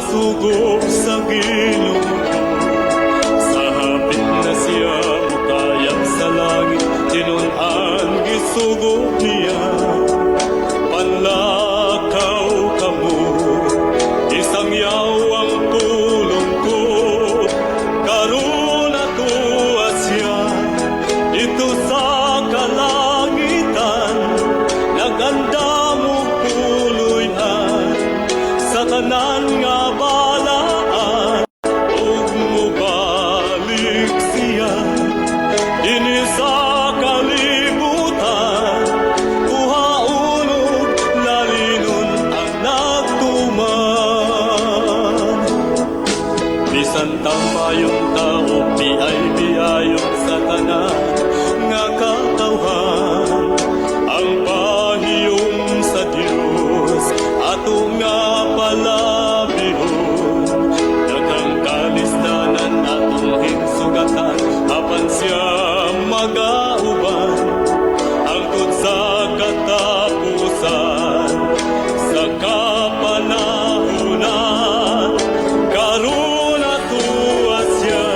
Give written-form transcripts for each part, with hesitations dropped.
Sa sugo sa Ginoo. Sa hapit na siya mukayab sa langit, tinun-an gisugo niya. Panlakaw kamo, isangyaw ang pulong ko. Karon atoa siya didto sa kalangitan, nagandam og puloy-an sa tanan nga balaan, ug mobalik siya dinhi sa kalibutan, kuhaon ug lalinon ang nagtuman. Bisan ta maayong tao, biay-biayon sa tanan nga katawhan, ang pahiyom sa Dios ato nga palabihon. Daghang kalisdanan atong hinsugatan, apan siya magauban hangtod sa katapusan sa kapanahunan. Karon atoa siya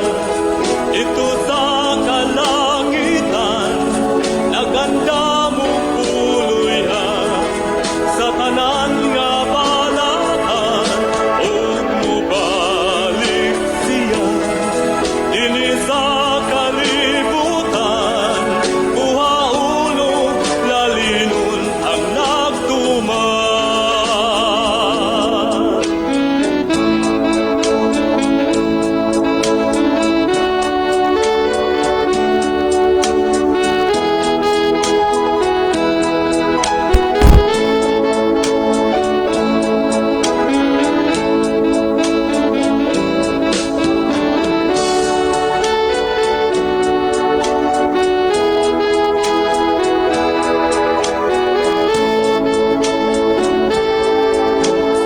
didto sa kalangitan, nagandam og puloy-an sa tanan nga balaan, ug mobalik siya dinhi sa kalibutan, kuhaon ug lalinon ang nagtuman.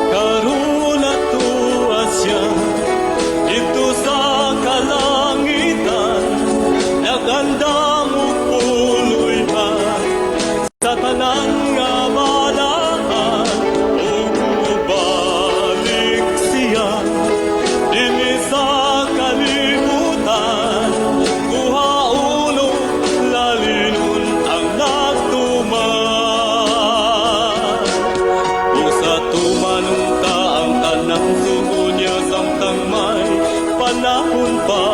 Karon atoa siya didto sa kalangitan, nagandam og puloy-an sa tanan nga balaan, ug mobalik siya dinhi sa kalibutan, kuhaon ug lalinon ang nagtuman. Kung sa tumanon ta ang tanang sugo niya samtang may panahon pa,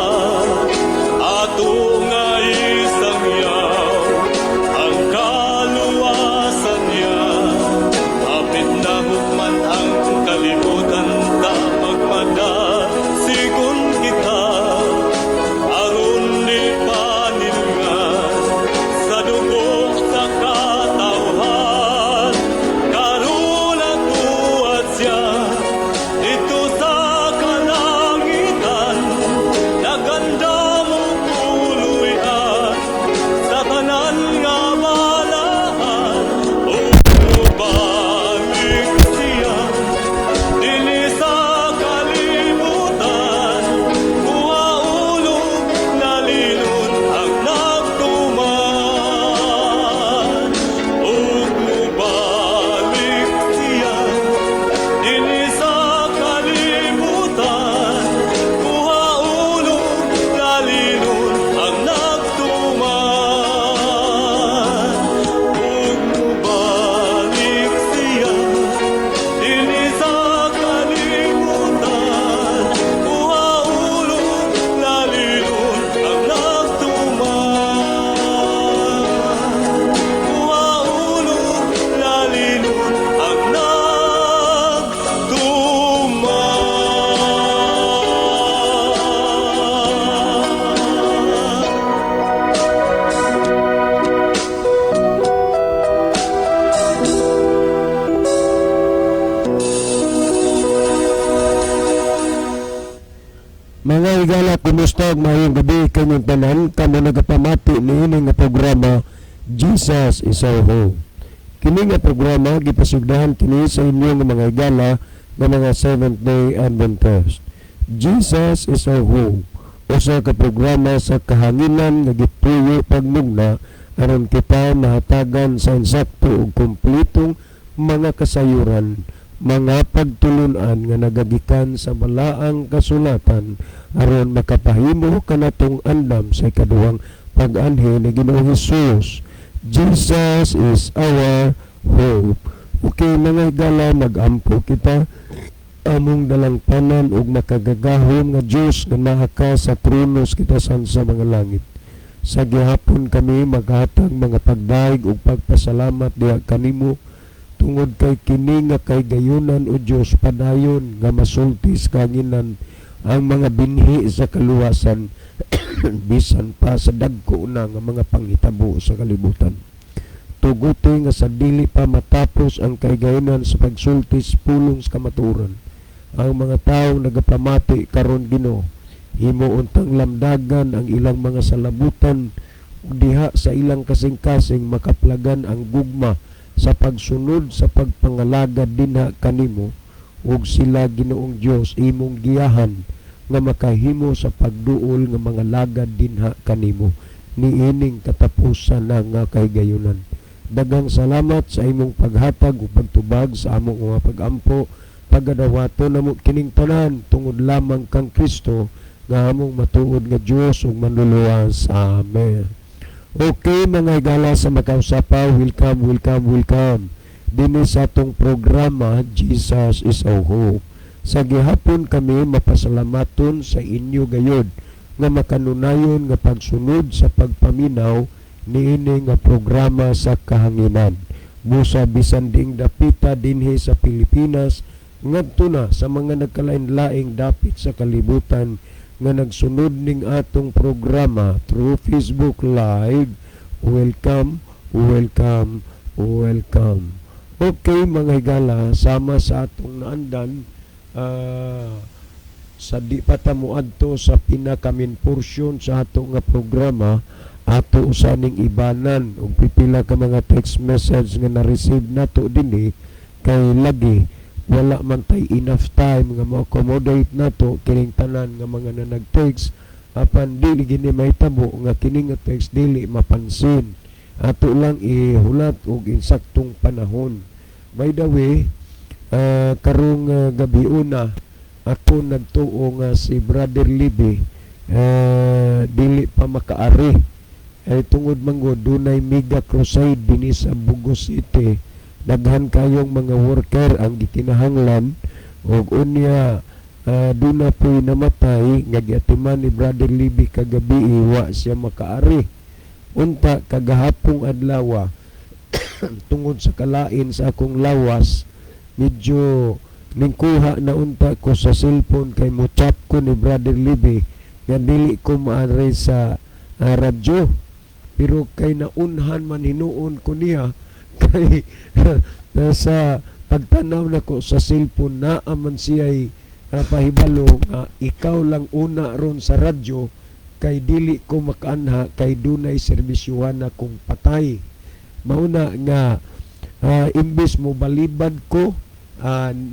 ato nga isangyaw ang kaluwasan niya. Hapit na hukman ang kalibutan, ta magmadasigon kita, aron di panilngan sa dugo sa katawhan. Karon atoa siya didto sa kalangitan, nagandam og puloy-an sa tanan nga balaan, ug mobalik siya dinhi sa kalibutan, kuhaon ug lalinon ang nagtuman, ug mobalik siya dinhi sa kalibutan, kuhaon ug lalinon ang nagtuman, ug mobalik siya dinhi sa kalibutan, kuhaon ug lalinon ang nagtuman, kuhaon ug lalinon ang nagtuman. Mga higala, kumusta ug maayong gabi kanyong tanan kamo nagapamati niini nga programa, Jesus is Our Hope. Kini nga programa gipasugdahan kini sa inyong mga higala nga mga Seventh Day Adventist. Jesus is Our Hope usa ka programa sa kahanginan nga gituyo pagmugna aron kita mahatagan sa insakto ug kompletong mga kasayuran. Mga pagtulunan nga nagagikan sa balaang kasulatan aron makapahimo kanatong andam sa ikaduhang pag-anhi ni Ginoong Hesus. Jesus is our hope. Okay, mga higala, mag-ampo kita. Among dalangpanan ug makagagahom nga Dios nga naa ka sa trono sa kitasan sa mga langit. Sa gihapon kami maghatag mga pagdayeg ug pagpasalamat diha kanimo tungod kay kini nga kahigayunan, o Dios, padayon nga masulti sa kahanginan ang mga binhi sa kaluwasan bisan pa sa dagko na nga mga panghitabo sa kalibutan. Tuguti nga sa dili pa matapos ang kahigayunan sa pagsulti sa pulong sa kamatuoran, ang mga tawo nagapamati karon, Ginoo, himuon tang lamdagan ang ilang mga salabutan ug diha sa ilang kasing-kasing makaplagan ang gugma sa pagsunod sa pagpangalagad dinha kanimo, ug sila, Ginoong Dios, imong giyahan nga makahimo sa pagduol nga mga lagad dinha kanimo niining katapusan na nga kahigayunan. Daghang salamat sa imong paghatag ug pagtubag sa among mga pagampo. Pagadawato namo kining tanan tungod lamang kang Kristo nga among matuod nga Dios ug Manluluwas. Amen. Okay, mga higala sa makausapa, welcome, welcome, welcome dinhi sa atong programa Jesus is Our Hope. Sa gihapon kami mapasalamaton sa inyo gayod nga makanunayon nga pagsunod sa pagpaminaw niini nga programa sa kahanginan. Busa bisan diing dapita dinhi sa Pilipinas ngadto na sa mga nagkalain-laing dapit sa kalibutan nga nagsunod ning atong programa through Facebook Live. Welcome, welcome, welcome. Okay, mga higala, sama sa atong naandan, sa di pa ta moadto sa pinaka-main portion sa ato nga programa, ato usaning ibanan og pipila ka mga text message nga na-receive nato dinhi kay lagi wala man tay enough time nga mo-accommodate nato kining tanan nga mga nanag-text, apan dili gini mahitabo nga kini nga text dili mapansin. Ato lang ihulat og insaktong panahon. By the way, karong gabi una ako nagtuo nga si Brother Libby dili pa makaari eh, tungod manggod dunay mega crusade dinhi sa Burgos City. Daghan kayong mga worker ang gikinahanglan ug unya duna po'y namatay nga giatiman ni Brother Libby kagabi, wa siya makaari. Unta kagahapong adlaw, tungod sa kalain sa akong lawas, medyo ningkuha na unta ko sa cellphone kay mo chat ko ni Brother Libby nga dili ko maari sa radyo, pero kay naunhan man hinuon ko niya kay sa pagtanaw nako sa cellphone, naa man siya'y pahibalo nga ikaw lang una ron sa radyo kay dili ko makaanha kay dunay serbisyuhan na kong patay. Mauna nga imbes mo balibad ko,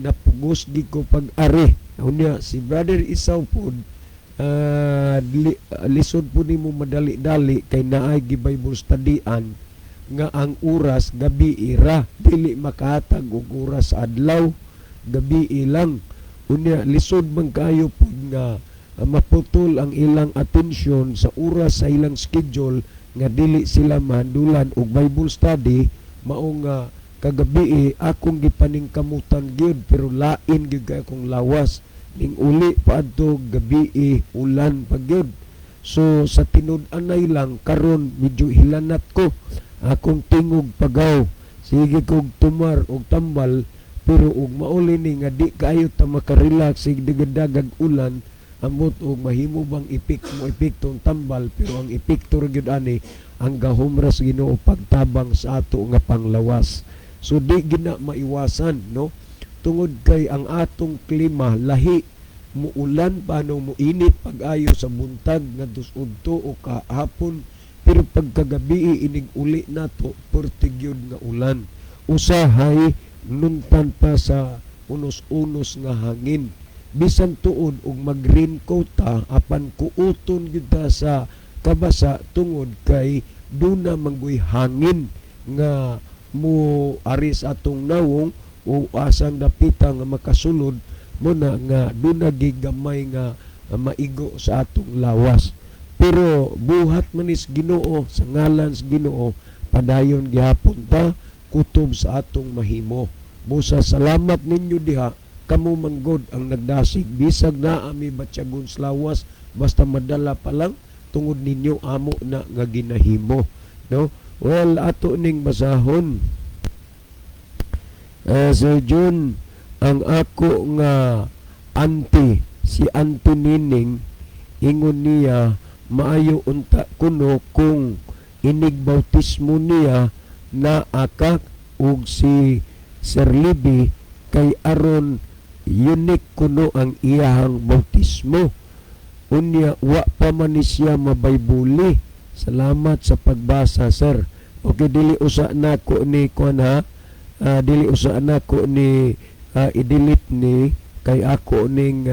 napugos gi ko pag-ari. Unya si Brother Isaw pod, lisod po nimo madali-dali kay naay gi Bible studyan nga ang oras gabi ira, dili makahatag og oras sa adlaw, gabi lang. Unya lisod man kaayo pod nga maputol ang ilang atensyon sa oras sa ilang schedule nga dili sila mahandulan og Bible study. Mao nga kagabi akong gipaningkamutan gyud, pero lain gyud kay akong lawas ning uli pa adto gabi, ulan pa gyud. So sa tinud-anay lang, karon medyo hilanat ko, akong tingog pagaw, sige kog tumar og tambal, pero og mauli ni nga di kaayo ta makarelax sig dagag ulan, amot og mahimo bang epek mo epekto ang tambal, pero ang epekto ra gyud ani ang gahom ra sa Ginoo pagtabang sa ato nga panglawas. So di gina maiwasan, no, tungod kay ang atong klima lahi, muulan pa no muinit pag-ayo sa buntag nga udto o kahapon, pero pagkagabi inig uli nato perti gyud nga ulan, usahay nuntan pa sa unos-unos nga hangin. Bisan tuod og mag-raincoat ta, apan kuuton gyud ta sa kabasa tungod kay duna manggoy hangin nga mo ari sa atong nawong. o asang dapita nga makasulod mo na nga duna gamay nga maigo sa atong lawas. Pero buhat manis Ginoo, sa ngalan sa Ginoo, padayon gihapon ta kutob sa atong mahimo. Busa salamat ninyo diha, kamo manggod ang nagdasig bisag naa mi batyagon sa lawas, basta madala pa lang tungod ninyo amo na nga ginahimo, no? Well, ato ning basahon. Sir Jun, ang ako nga auntie, si Auntie Nining, ingon niya maayo unta kuno kung inig bautismo niya na akak ug si Sir Libby kay aron unique kuno ang iyahang bautismo. Unya wa pa man ni siya mabaybuli. Salamat sa pagbasa, sir. Okay, dili usa nako ni kuan ha. Dili usa nako ni i-delete ni kay ako ning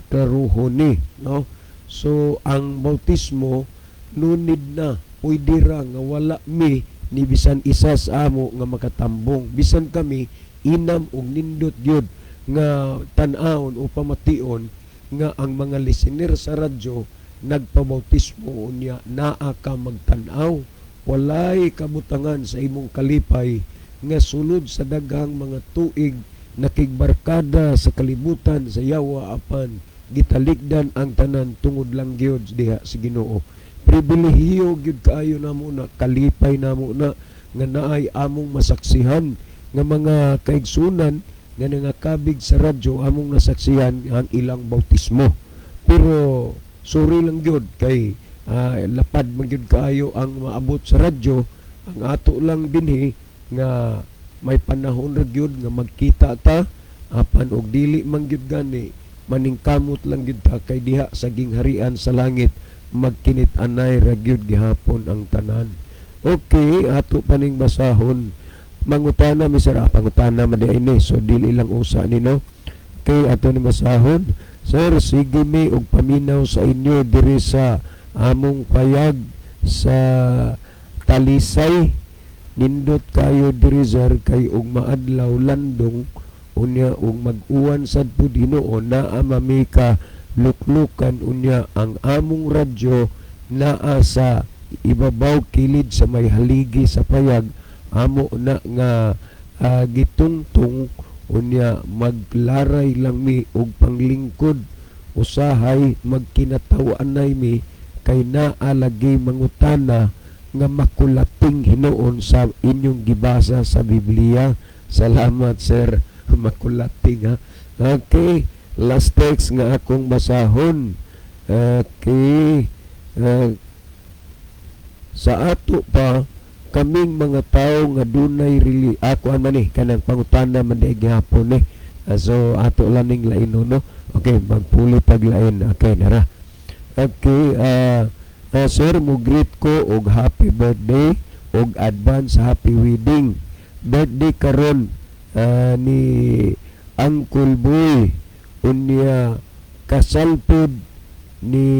klaruhon ni, no? So ang bautismo nunid na pwede ra nga wala mi ni bisan isa sa amo nga makatambong. Bisan kami inam og nindot gyud nga tan-awon o pamation nga ang mga listener sa radyo nagpabautismo, unya naa ka magtan-aw, walay kabutangan sa imong kalipay nga sulod sa daghang mga tuig nakigbarkada sa kalibutan sa yawa, apan gitalikdan ang tanan tungod lang gyud diha sa Ginoo. Pribilehiyo gyud kaayo namo na, kalipay namo na nga naay among masaksihan nga mga kaigsunan nga nangakabig sa radyo, among nasaksihan ang ilang bautismo. Pero sorry lang gyud kay lapad man gyud kaayo ang maabot sa radyo. Ang ato lang dinhi nga may panahon ra gyud nga magkita ta, apan og dili man gyud gani, maningkamot lang gyud ta kay diha sa gingharian sa langit magkinit-anay ra gyud gihapon ang tanan. Okay, ato paning basahon. Mangutana mi, sir, pangutana man di ini, so dili lang usa ni, no? Okay, ato ni basahon. Sir, sige mi og paminaw sa inyo diri sa among payag sa Talisay. Nindot kayo diri, sir, kay og maadlaw landong, unya og mag-uwan sad pud hinuon, naa mami ka luklukan. Unya ang among radyo naa sa ibabaw kilid sa may haligi sa payag, amo na nga gitungtong. Unya maglaray lang mi og panglingkod, usahay magkinataw-anay mi kay naa lagi mangutana nga makulating hinuon sa inyong gibasa sa Biblia. Salamat, sir. Makulating ha. Okay, last text nga akong basahon. Okay. Sa ato pa kaming mga tao nga dunay rili ako man ni kanang pangutana man di gihapon ni. So ato lang ning lain, no? Okay, magpuli paglain. Okay, nara. Okay, sir, mo greet ko og happy birthday og advance happy wedding. Birthday karon ni Uncle Boy, unya kasalpod ni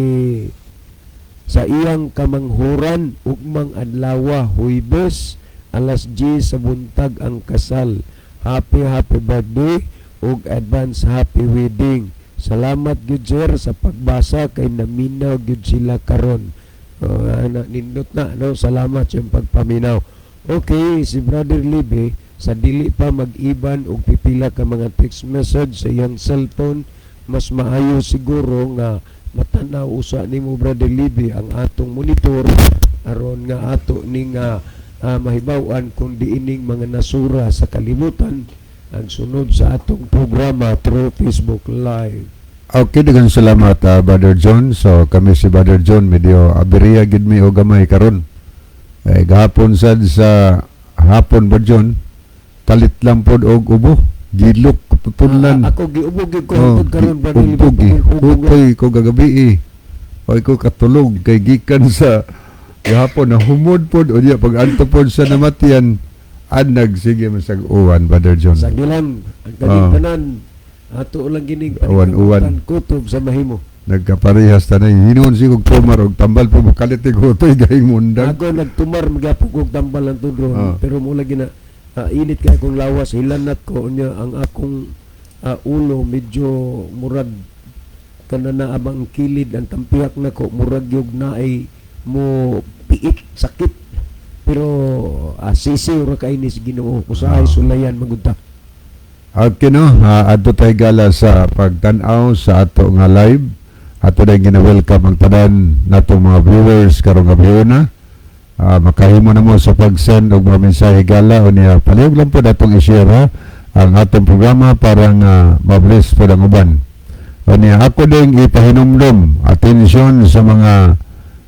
sa iyang kamanghuran ugmang adlawa, Huwebes, alas 10 sa buntag ang kasal. Happy happy birthday ug advance happy wedding. Salamat gyud, sir, sa pagbasa kay naminaw gyud sila karon. Ana, nindot na, no? Salamat sa iyong pagpaminaw. Okay, si Brother Libe, sa dili pa mag-iban og pipila ka mga text message sa iyang cellphone, mas maayo siguro nga matanaw usa nimo, Brother Libe, ang atong monitor aron nga ato ning mahibaw-an kung diining mga nasura sa kalibutan ang sunod sa atong programa through Facebook Live. Okay, daghang salamat, Brother John. So kami si Brother John medyo aberya gid mi og gamay karon. Eh, gahapon sad sa hapon, Brother John, talit lang pod og ubo. Gilok punlan. Ako giubo gyud ko Oh, hantod karon, Brother Libe. Ubo gi. Ubo lang. Hutoy ko gagabi eh. Oy ko katulog kay gikan sa gahapon na humod pod, unya pag anto pod sa namatian anag sige man sag uwan, Brother John. Sa gilang ang kaning tanan ato lang gining Uwan-uwan. paningkamutan kutob sa mahimo. Nagkaparehas tanay hinuon si kog tumar og tambal po kalit og hutoy gayong mundag. Ako nagtumar magyapon kog tambal ang tudron, pero mula gina Init kay akong lawas, hilanat ko unya ang akong ulo medyo murag kana na abang kilid ang tampihak nako, murag yug naay mo piit, sakit, pero sisiw ra kay ni sa Ginoo usahay sulayan magud ta. Okay, no, adto tayo gala sa pagtan-aw sa ato nga live. Ato na gina-welcome ang tanan natong mga viewers karong gabi na. Makahimo na mo sa pag-send og mga mensahe gala unya palihog lang po natong i-share ha, ang atong programa para nga ma-bless po ang uban. Unya ako ding ipahinumdum, atensyon sa mga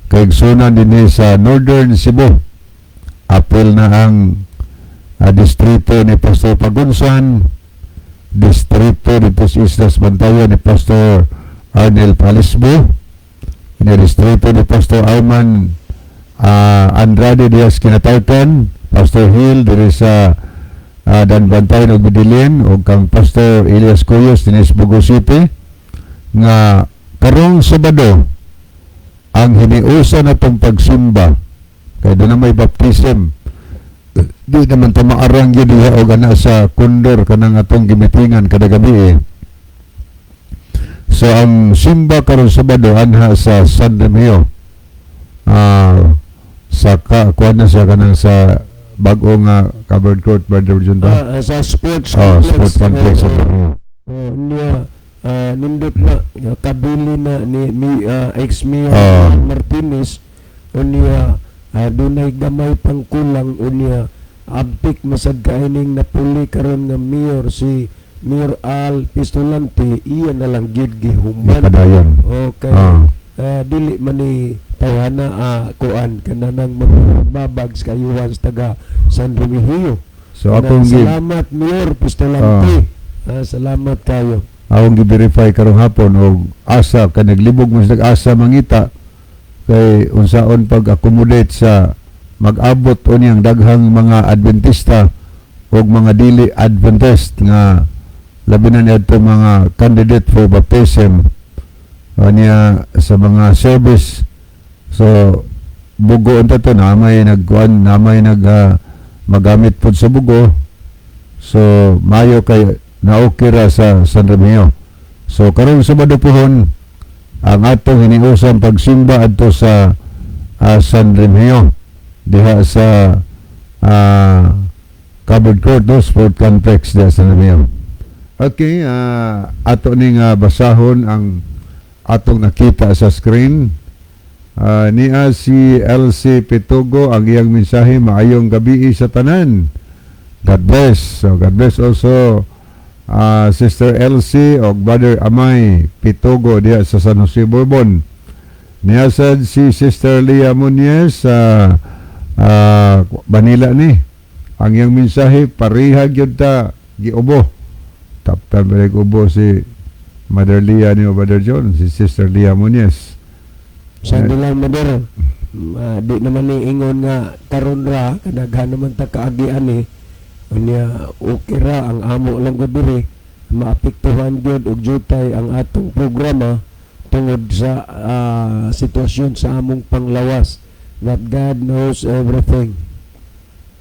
kaigsunan dinhi sa Northern Cebu. Apil na ang distrito ni Pastor Pagunsan, distrito dito sa Islas Bantayan ni Pastor Arnel Palisbo, ni distrito ni Pastor Arman Andrade Diaz Kinatarkan, Pastor Hill diri sa Daanbantayan ug Medellin, ug kang Pastor Elias Cuyos dinhi sa Bogo City, nga karong Sabado ang hiniusa na tong pagsimba kay doon na may baptism. Di naman ta maarang gyud diha og ana sa Condor kanang atong gimitingan kada gabi eh. So ang simba karon Sabado anha sa San Remigio. Sa ka kuan na siya kanang sa bag-o nga covered court, Brother Jun ba? Sa sports Oh, complex. sports complex sa Oo. Remigio. Oh, niya nindot na kabili na ni ex-mayor Martinez unya dunay gamay pang kulang unya abtik masad kaining napuli karon nga mayor, si Mayor Al Pistolante, iya na lang gyud gihuman. Padayon. Okay. Dili man ni tawhana kuan kananang magbabag sa kayuhan sa taga San Remigio. So akong gi Salamat, Mayor Pistolante. Salamat kayo. Akong gi-verify karong hapon og asa kay naglibog mo sa asa mangita kay unsaon pag-accommodate sa mag-abot unyang daghang mga Adventista og mga dili Adventist nga labi na niadto mga candidate for baptism niya sa mga service. So bugo unta to na may nagkuan na may nag magamit pod sa bugo, so mayo kay na-okay ra sa San Remigio. So karon Sabado pohon ang atong hiniusang pagsimba adto sa San Remigio diha sa covered court, no, sport complex diha sa San Remigio. Okay, ato ning basahon ang atong nakita sa screen. Niya si LC Pitugo, ang iyang mensahe, "Maayong gabi sa tanan. God bless." So God bless also Sister LC o Brother Amay Pitugo diha sa San Jose Bourbon. Niya sad si Sister Leah Muñez sa Manila ni. Ang iyang mensahe, "Pareha gyud ta giubo." Taptan ba ubo si Mother Leah ni o Brother John, si Sister Leah Muñez. Sa lang, Mader, di naman ni ingon nga karon ra kadaghan naman ta kaagi ani unya okay ra. Ang amo lang ko diri, maapektuhan gyud og jutay ang atong programa tungod sa sitwasyon sa among panglawas, that God knows everything.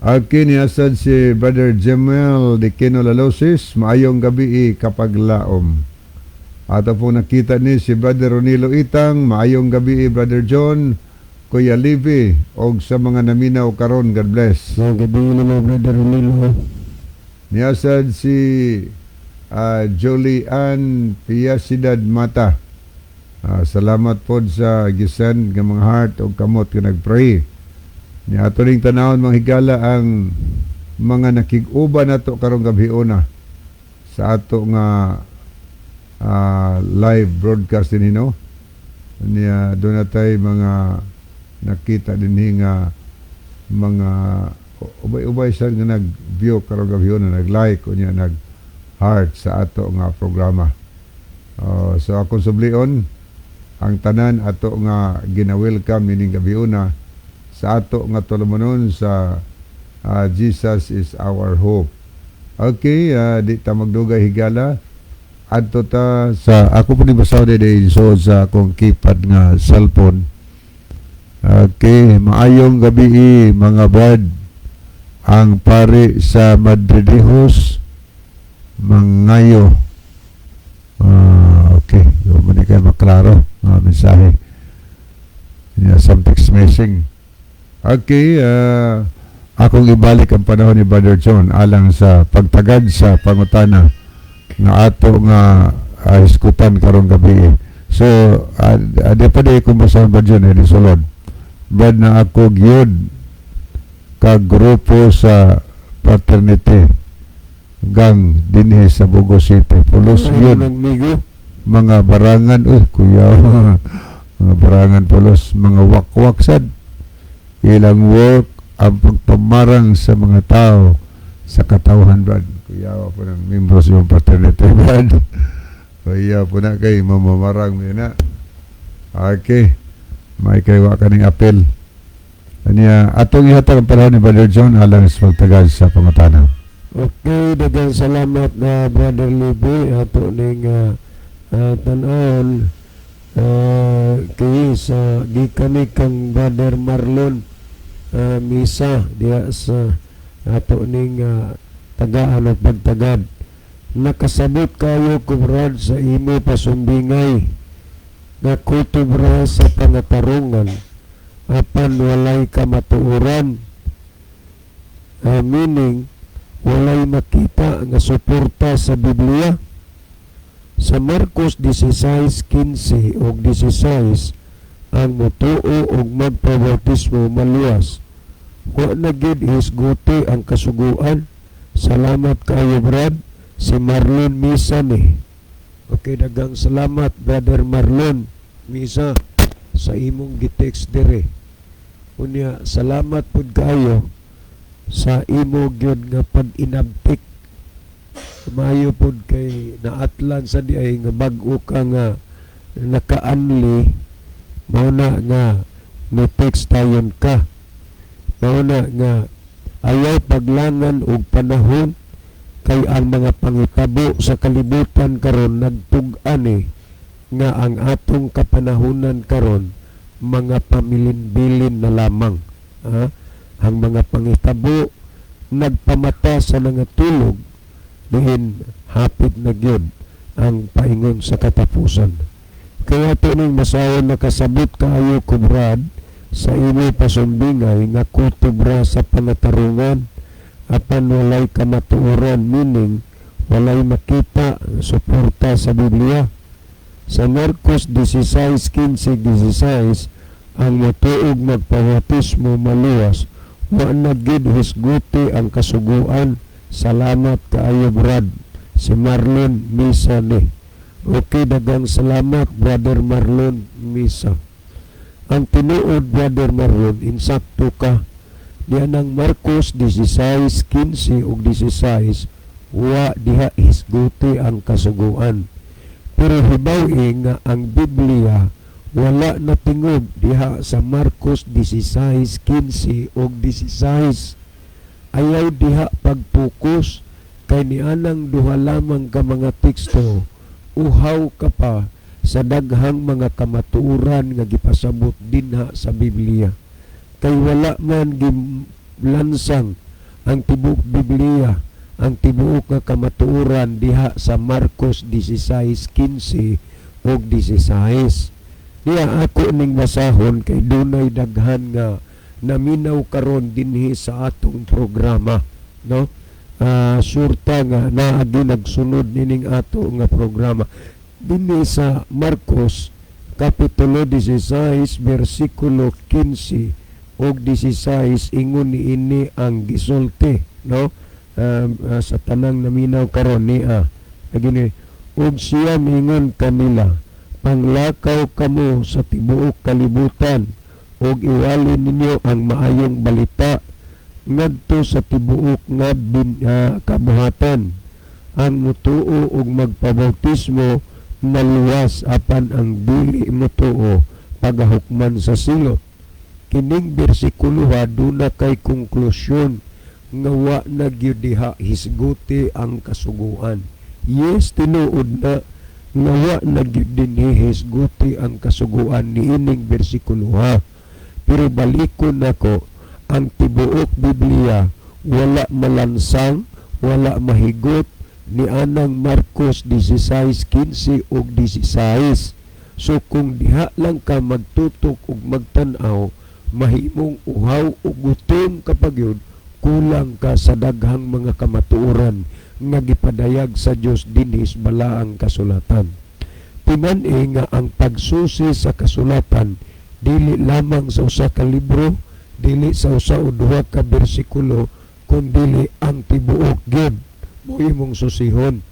Okay, niya sad si Brother Jemel de Quino Lalosis, "Maayong gabi kapaglaom." Ato po nakita ni si Brother Ronilo Itang, "Maayong gabi, Brother John, Kuya Livy, og sa mga naminaw karon, God bless." So gabi nimo, Brother Ronilo. Niya sad si Jolie Ann Piacidad Mata. Salamat po sa gisend nga mga heart og kamot nga nagpray. Ni ato ning tanawon, mga higala, ang mga nakig-uban nato karong gabi una sa ato nga live broadcast din, no? Niya doon natay mga nakita dinhi nga mga ubay-ubay sa nga nag-view karong gabi una, nag-like unya nag heart sa ato nga programa. So akong sublion ang tanan ato nga gina-welcome ining gabi una sa ato nga tulumanon sa Jesus is Our Hope. Okay, di ta magdugay, higala. Adto ta sa ako po ni basaw di so sa akong keypad nga cellphone. Okay, maayong gabi, mga brad. Ang pari sa Madridejos mangayo. Ah, okay, di man ni kay maklaro nga mensahe. Yeah, some text messaging. Okay, akong ibalik ang panahon ni Brother John alang sa pagtagad sa pangutana nga ato nga hisgutan karong gabi. So, di pa di kung basahon, Brother John, eh, sulod. Brad na ako gyud ka grupo sa fraternity gang dinhi sa Bogo City. Pulos Ay, gyud nagmigo. Mga barangan, uy, kuya, mga barangan pulos, mga wakwak sad. Ilang work ang pagpamarang sa mga tao sa katawhan, Brad. Kuya po ng membro sa iyong fraternity, Brad. Kuya po na kay mamamarang mo na. Okay. May kay wa kaning apel. Kanya, atong ihatag ang panahon ni Brother John alang sa pagtagad sa pangutana. Okay, daghang salamat na Brother Libby ato ning tan-awon kay sa gikan ni kang Brother Marlon Misa diha sa ato ning tagaan at pagtagad. Nakasabot kayo ko, Brad, sa imo pasumbingay nga kutob ra sa pangatarungan apan walay kamatuoran. Meaning walay makita nga suporta sa Biblia. Sa Marcos 16:15 ug 16, ang mutuo ug magpabautismo maluwas. Wa na gyud hisguti ang kasuguan. Salamat kaayo, Brad. Si Marlon Misa ni. Okay, daghang salamat, Brother Marlon Misa, sa imong gitext dire. Unya, salamat pud kaayo sa imo gyud nga pag-inabtik. Maayo pud kay naatlan sa di ay nga bag-o ka nga nakaanli, mao na nga ni text tayon ka. Mao na nga ayaw paglangan og panahon kay ang mga pangitabo sa kalibutan karon nagtug-an eh nga ang atong kapanahunan karon mga pamilin-bilin na lamang. Ha? Ang mga pangitabo nagpamata sa nangatulog diin hapit na gyud ang paingon sa katapusan. Kaya ito ning masawon, nakasabot kaayo ko, Brad, sa imo pasumbingay nga kutob ra sa pangatarungan apan walay kamatuoran, meaning walay makita suporta sa Biblia. Sa Marcos 16:15 16, ang motuo ug magpabautismo maluwas, wa na gid hisguti ang kasuguan. Salamat kaayo, Brad. Si Marlon Misa ni. Okay, daghang salamat, Brother Marlon Misa. Ang tinuod, Brother Marlon, insakto ka. Diyan ang Marcos 16:15 ug 16, wa diha hisguti ang kasuguan. Pero hibaw-i nga ang Biblia wala na tingog diha sa Marcos 16:15 ug 16. Ayaw diha pagpokus kay nianang duha lamang ka mga teksto, uhaw ka pa sa daghang mga kamatuoran nga gipasabot dinha sa Biblia. Kay wala man gilansang ang tibuok Biblia, ang tibuok nga kamatuoran diha sa Marcos 16:15 ug 16. Diya ako ning basahon kay dunay daghan nga naminaw karon dinhi sa atong programa, no? Surta nga naagi nagsunod nining ato nga programa. Dinhi sa Marcos kapitulo 16 bersikulo 15 ug 16, ingon niini ang gisulti, no? Sa tanang naminaw karon niya nagini, "Ug siya mingon kanila, panglakaw kamo sa tibuok kalibutan ug iwali ninyo ang maayong balita ngadto sa tibuok nga kabuhatan. Ang mutuo ug magpabautismo maluwas, apan ang dili mutuo pagahukman sa silot." Kining bersikulo ha, duna kay konklusyon nga wa na gyud diha hisguti ang kasuguan. Yes, tinuod na nga wa na gyud dinhi hisguti ang kasuguan niining bersikulo ha. Pero balikon nako ang tibuok Biblia. Wala malansang, wala mahigot ni anang Marcos 16:15 ug 16. So kung diha lang ka magtutok ug magtan-aw, mahimong uhaw ug gutom kapag yun, kulang ka sa daghang mga kamatuoran nga gipadayag sa Dios dinhi sa balaang kasulatan. Timan-i nga ang pagsusi sa kasulatan dili lamang sa usa ka libro, dili sa usa o duha ka bersikulo, kundili ang tibuok gyud mo imong susihon.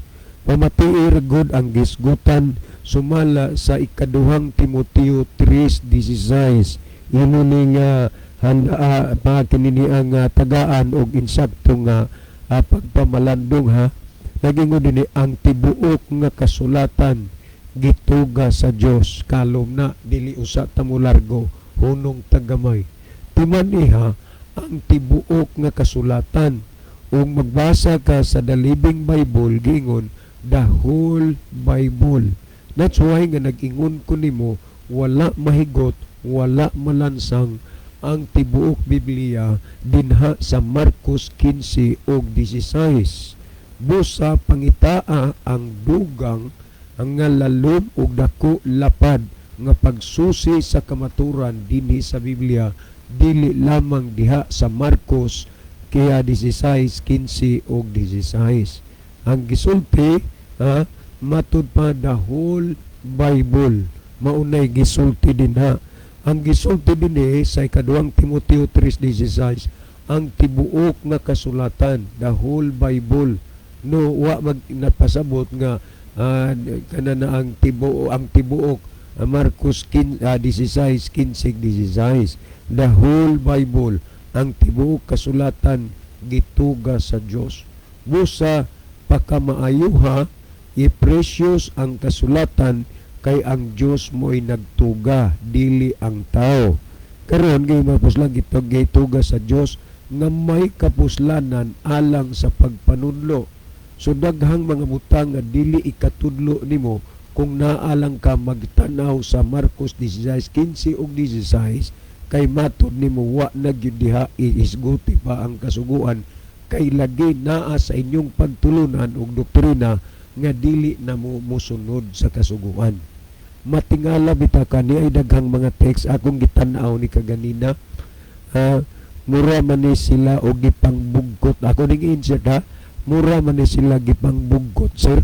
Pamatii ra gud ang gisgutan sumala sa Ikaduhang Timoteo 3:16. Imo ni nga handa pa kini ang tagaan og insakto nga pagpamalandong ha. Nagingon dinhi, ang tibuok nga kasulatan gituga sa Dios. Kalom na, dili usa ta molargo, hunong tagamay. Timan-i ha, ang tibuok nga kasulatan. Ug magbasa ka sa The Living Bible, giingon the whole Bible. That's why nga nag-ingon ko nimo, wala mahigot, wala malansang ang tibuok Biblia dinha sa Marcos 15 ug 16. Busa pangitaa ang dugang, ang nga lalom ug dako lapad nga pagsusi sa kamaturan dinhi sa Biblia, dili lamang diha sa Marcos kaya 16, 15 ug 16. Ang gisulti ha, matud pa the whole Bible maunay gisulti dinha. Ang gisulti dinhi sa Ikaduhang Timoteo 3:16, ang tibuok nga kasulatan, the whole Bible. No, wa mag napasabot nga kana na ang tibuok Marcos 15, 16, 15, 16. The whole Bible, ang tibuok kasulatan gituga sa Dios. Busa pakamaayuha, i-precious ang kasulatan kay ang Dios mo'y nagtuga, dili ang tao. Karon gay mapuslan gituga sa Dios nga may kapuslanan alang sa pagpanudlo. So daghang mga butang nga dili ikatudlo nimo kung naalang ka magtanaw sa Marcos 16:15 ug 16, kay matud nimo wa na gyud diha iisguti pa ang kasuguan, kay lagi naa sa inyong pagtulunan og doktrina nga dili na mo mosunod sa kasuguan. Matingala bitaw kani ay daghang mga text akong gitan-aw ni kaganina. Mura man ni sila og gipangbugkot. Ako ning insert ha. Mura man ni sila gipangbugkot, sir.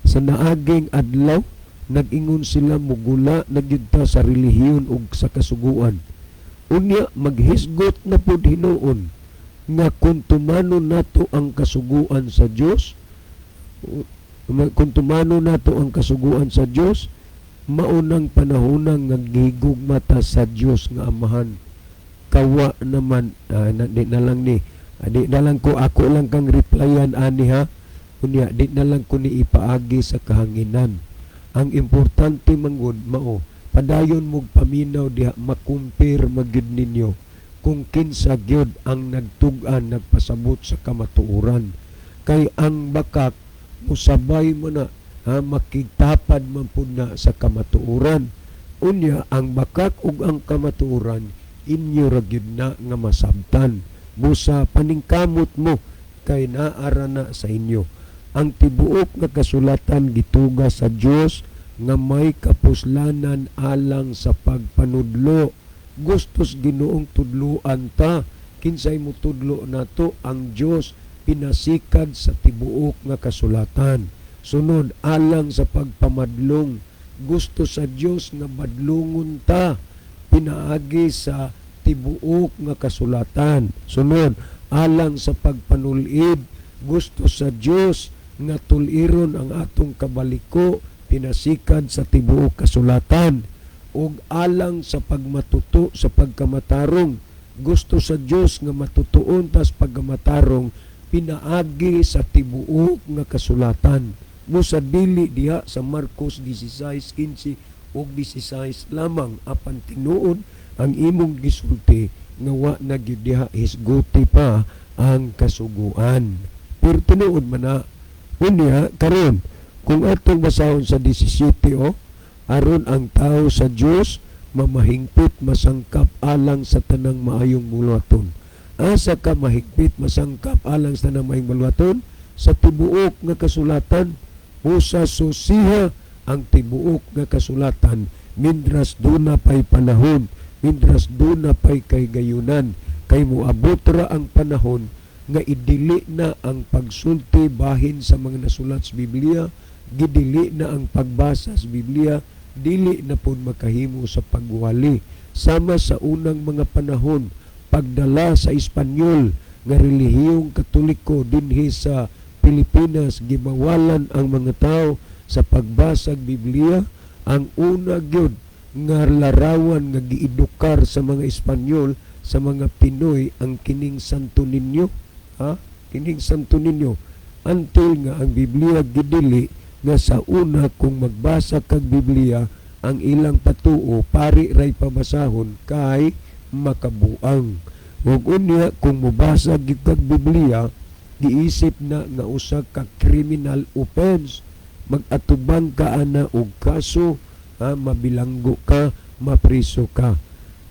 Sa naaging adlaw, nag-ingon sila mugula na gyud ta sa relihiyon ug sa kasuguan. Unya maghisgot na pud hinuon nga kung tumanon nato ang kasuguan sa Dios, kung tumano nato ang kasuguan sa Dios, maunang panahonang nga gihigugma ta sa Dios nga Amahan. Kawa naman na, di na lang ni di na lang ko, ako lang kang replyan ani ha. Unya di na lang ko ni ipaagi sa kahanginan. Ang importante manggod mao padayon mog paminaw diha, makumpir magyud ninyo kung kinsa gyud ang nagtug-an, nagpasabot sa kamatuoran, kay ang bakak musabay mo na ha, makigtapad man pud na sa kamatuoran. Unya ang bakak ug ang kamatuoran inyo ra gyud na nga masabtan. Busa paningkamot mo kay naara na sa inyo. Ang tibuok nga kasulatan gituga sa Dios nga may kapuslanan alang sa pagpanudlo. Gustos Ginoong tudluan ta. Kinsay mo tudlo nato? Ang Dios, pinasikad sa tibuok nga kasulatan. Sunod, alang sa pagpamadlong. Gusto sa Dios nga badlungon ta pinaagi sa tibuok nga kasulatan. Sunod, alang sa pagpanulid. Gusto sa Dios nga tuliron ang atong kabaliko pinasikad sa tibuok kasulatan. Ug alang sa pagmatuto sa pagkamatarong. Gusto sa Dios nga matutuon tas pagkamatarong pinaagi sa tibuok nga kasulatan. Busa dili diha sa Marcos 16:15 ug 16 lamang, apan tinuod ang imong gisulti nga wa na gyud diha hisguti pa ang kasuguan. Pero tinuod man na. Unya karon kung atong basahon sa 17 o aron ang tao sa Dios mamahingpit, masangkap alang sa tanang maayong buluhaton. Asa ka mahigpit masangkap alang sa tanang maayong buluhaton sa tibuok nga kasulatan? Busa susiha ang tibuok nga kasulatan mindras duna pay panahon, mindras duna pay kahigayunan, kay moabot ra ang panahon nga idili na ang pagsulti bahin sa mga nasulat sa Biblia, gidili na ang pagbasa sa Biblia, dili na pud makahimo sa pagwali. Sama sa unang mga panahon, pagdala sa Espanyol nga relihiyong Katoliko dinhi sa Pilipinas, gibawalan ang mga tao sa pagbasa og Biblia. Ang una gyud nga larawan nga giedukar sa mga Espanyol sa mga Pinoy ang kining Santo Niño, ha, kining Santo Niño, until nga ang Biblia gidili nga sa una kung magbasa kag Biblia, ang ilang patuo, pari ray pabasahon kay makabuang. Ug unya kung mobasa gyud kag Biblia, giisip na nga usa ka criminal offense, mag-atubang ka ana og kaso, ha, mabilanggo ka, mapriso ka.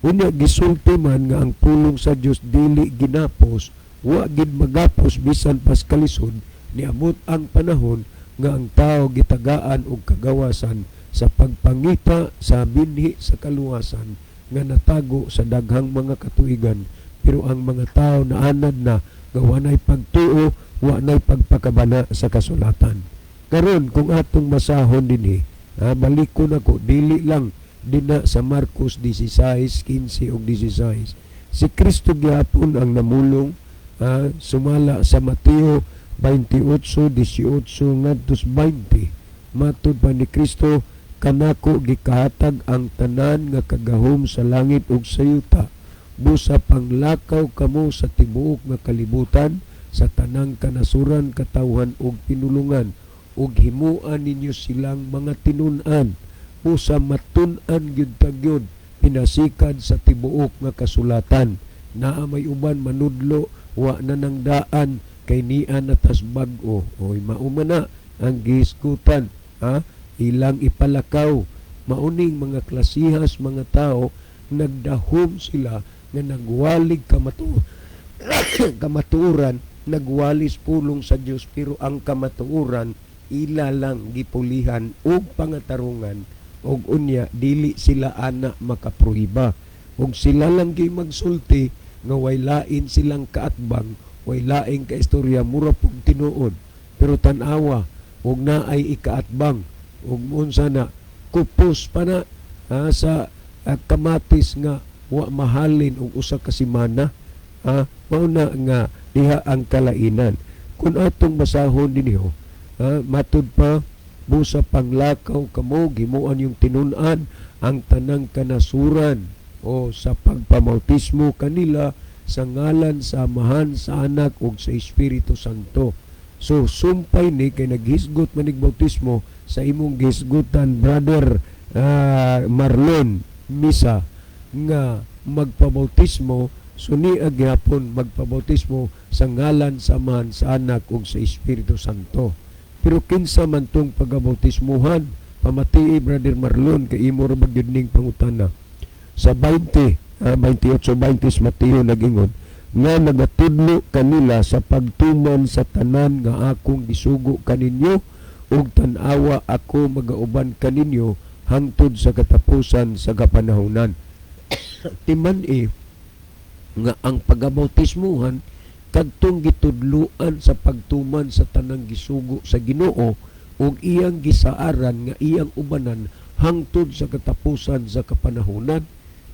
Unya gisulti man nga ang pulong sa Dios dili ginapos, wa gid magapos bisan pas kalisod. Niabot ang panahon nga ang tao gitagaan og kagawasan sa pagpangita sa binhi sa kaluwasan nga natago sa daghang mga katuigan, pero ang mga tao naanad na nga wanay pagtuo, wanay pagpakabana sa kasulatan. Karon kung atong basahon dinhi, ha, balikon ako dili lang dina sa Marcos 16:15 ug 16. Si Kristo gihapon ang namulong, ha, sumala sa Mateo 28:18 ngadto 20. Matud pa ni Kristo, "Kanako gikahatag ang tanan nga kagahom sa langit ug sa yuta. Busa panglakaw kamo sa tibuok nga kalibutan, sa tanang kanasuran, katawhan ug pinulungan, ug himua ninyo silang mga tinun-an." Busa matun-an gyud ta gyud pinasikad sa tibuok nga kasulatan. Naa may uban manudlo, wa na nang daan kay nia na tas bag-o. Oy, mauma na ang gihisgutan, ha, ilang ipalakaw. Mauning mga klasihas mga tao, nagdahom sila nga nagwalig kamatuoran, nagwalis pulong sa Dios, pero ang kamatuoran ila lang gipulihan og pangatarungan, og unya dili sila ana makaprohiba, og sila lang gyud magsulti nga way lain silang kaatbang, way laing kaistorya, mura pug tinuod. Pero tan-awa og naay ikaatbang ug unsa na, kupos pa na, ha, sa kamatis nga wa mahalin og usa ka semana, ha, mao na nga diha ang kalainan. Kung atong basahon dinhi, ha, matud pa, "Busa panglakaw kamo, himuan yung tinun-an ang tanang kanasuran," o sa pagpamautismo kanila sa ngalan sa Amahan, sa Anak ug sa Espiritu Santo. So sumpay ni kay naghisgot manig bautismo sa imong gihisgutan, Brother Marlon Misa, nga magpabautismo, so niya gihapon magpabautismo sa ngalan sa Amahan, sa Anak ug sa Espiritu Santo. Pero kinsa man tong pagabautismuhan? Pamatii, Brother Marlon, kay imo ra ba gyud ning pangutana. Sa 20, 28:20 Mateo, nagingon nga nagatudlo kanila sa pagtuman sa tanan nga akong gisugo kaninyo, ug tan-awa, ako magauban kaninyo hangtod sa katapusan sa kapanahonan. Timan-i nga ang pagabautismuhan kadtong gitudluan sa pagtuman sa tanang gisugo sa Ginoo ug iyang gisaaran nga iyang ubanan hangtod sa katapusan sa kapanahonan.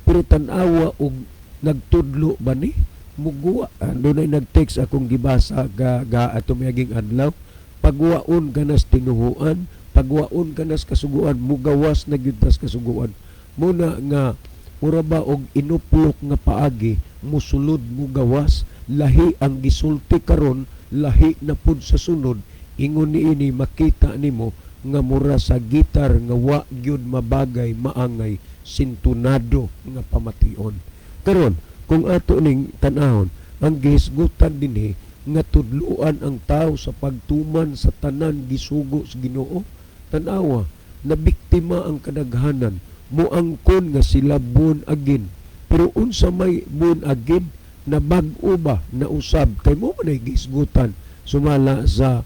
Pero tan-awa og nagtudlo ba ni muguwa? Dunay nag-text akong gibasa ga, ga ato miaging adlaw, pagwaon ka nas tinuhuan, pagwaon ka nas kasuguan, mugawas na gyud tas kasuguan. Muna nga mura ba og inuplok nga paagi, musulod mugawas, lahi ang gisulti karon, lahi na pud sa sunod. Ingon niini, makita nimo nga mura sa gitar nga wa gyud mabagay, maangay, sintunado nga pamation. Karon kung ato ning tan-ahon ang gihisgutan dinhi nga tudluan ang tao sa pagtuman sa tanan gisugo sa Ginoo, tan-awa, nabiktima ang kadaghanan, moangkon nga sila born again. Pero unsa may born again? Na bag-o ba na usab kay mo man ay gihisgutan sumala sa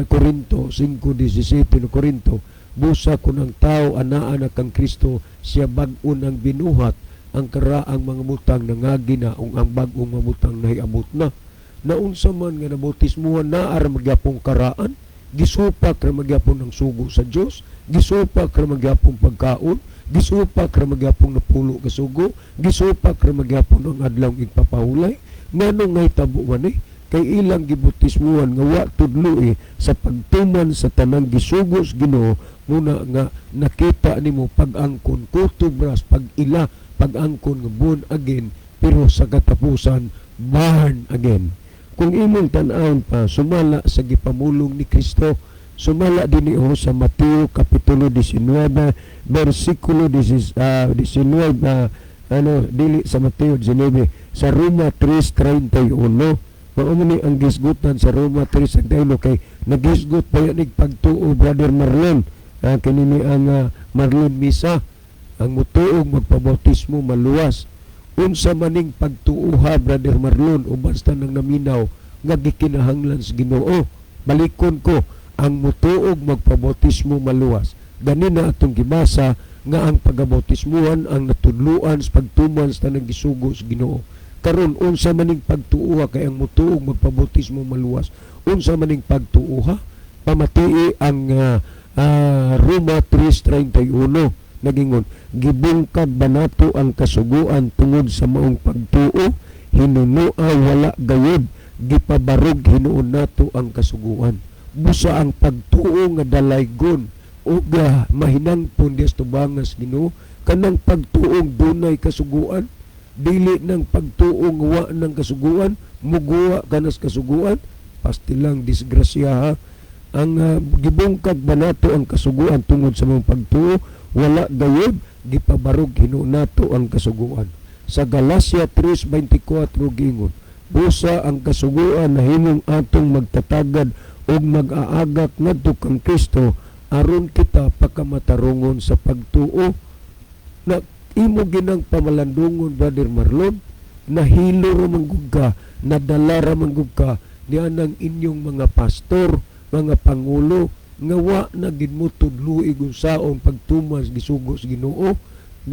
Korinto 5:17 no Korinto, busa kun ang tao anaa na kang Kristo, siya bag-o ng binuhat, ang karaang mga butang nangagi na ug ang bag-ong mga butang nahiabot na. Naunsa man nga nabautismuhan, naa ra magyapong karaan, gisupak ra magyapon ang sugo sa Dios, gisupak ra magyapon pagkaon, gisupak ra magyapon napulo ka sugo, gisupak ra magyapon ang adlaw igpapahulay. Nganong nahitabo man eh? Kay ilang gibautismuhan nga wa tudloi sa pagtuman sa tanang gisugo sa Ginoo. Muna nga nakita nimo pag-angkon kutubras, pag-ila pag-angkon nga born again, pero sa katapusan born again. Kung imong tan-awon pa sumala sa gipamulong ni Kristo, sumala dinhi sa Mateo kapitulo 19 bersikulo 19, ano, dili sa Mateo 19, sa Roma 3:31. Mao ni ang gisgutan sa Roma 3:31 kay nagisgot pa yan pagtuo, Brother Marlon. Kini ni ang Marlon Misa, ang mutuog magpabautismo maluwas. Unsa maning pagtuoha, Brother Marlon, o basta nang naminaw nga gikinahanglan sa Ginoo? Balikon ko, ang mutuog magpabautismo maluwas. Ganina atong gibasa nga ang pagabautismuhan ang natudluan sa pagtuman sa tanang gisugo sa Ginoo. Karon, unsa maning pagtuoha? Kay ang mutuog magpabautismo maluwas, unsa maning pagtuoha? Pamatii ang Roma 3:31. Nagingon, "Gibungkag ba nato ang kasuguan tungod sa maong pagtuo? Hinunua wala gayud! Gipabarog hinuon nato ang kasuguan." Busa ang pagtuo nga dalaygon ug mahinangpon diya sa tubangas Ginoo, kanang pagtuong dunay kasuguan, dili nang pagtuong wa ng kasuguan, muguwa kanas kasuguan. Pastilang disgrasya ha. Ang gibungkag ba nato ang kasuguan tungod sa mga pagtuo? Wala gayud! Gipabarog hinuon nato ang kasuguan. Sa Galacia 3:24 gingon, "Busa ang kasuguan nahimong atong magtatagad ug mag-aagak ngadto kang Kristo aron kita pakamatarungon sa pagtuo." Na imo ginang pamalandungon, Brother Marlon, nahilo ra man gud ka, nadala ra man gud ka nianang inyong mga pastor, mga pangulo nga wa na gid mo tudloi kung saon pagtuman sa gisugo sa Ginoo.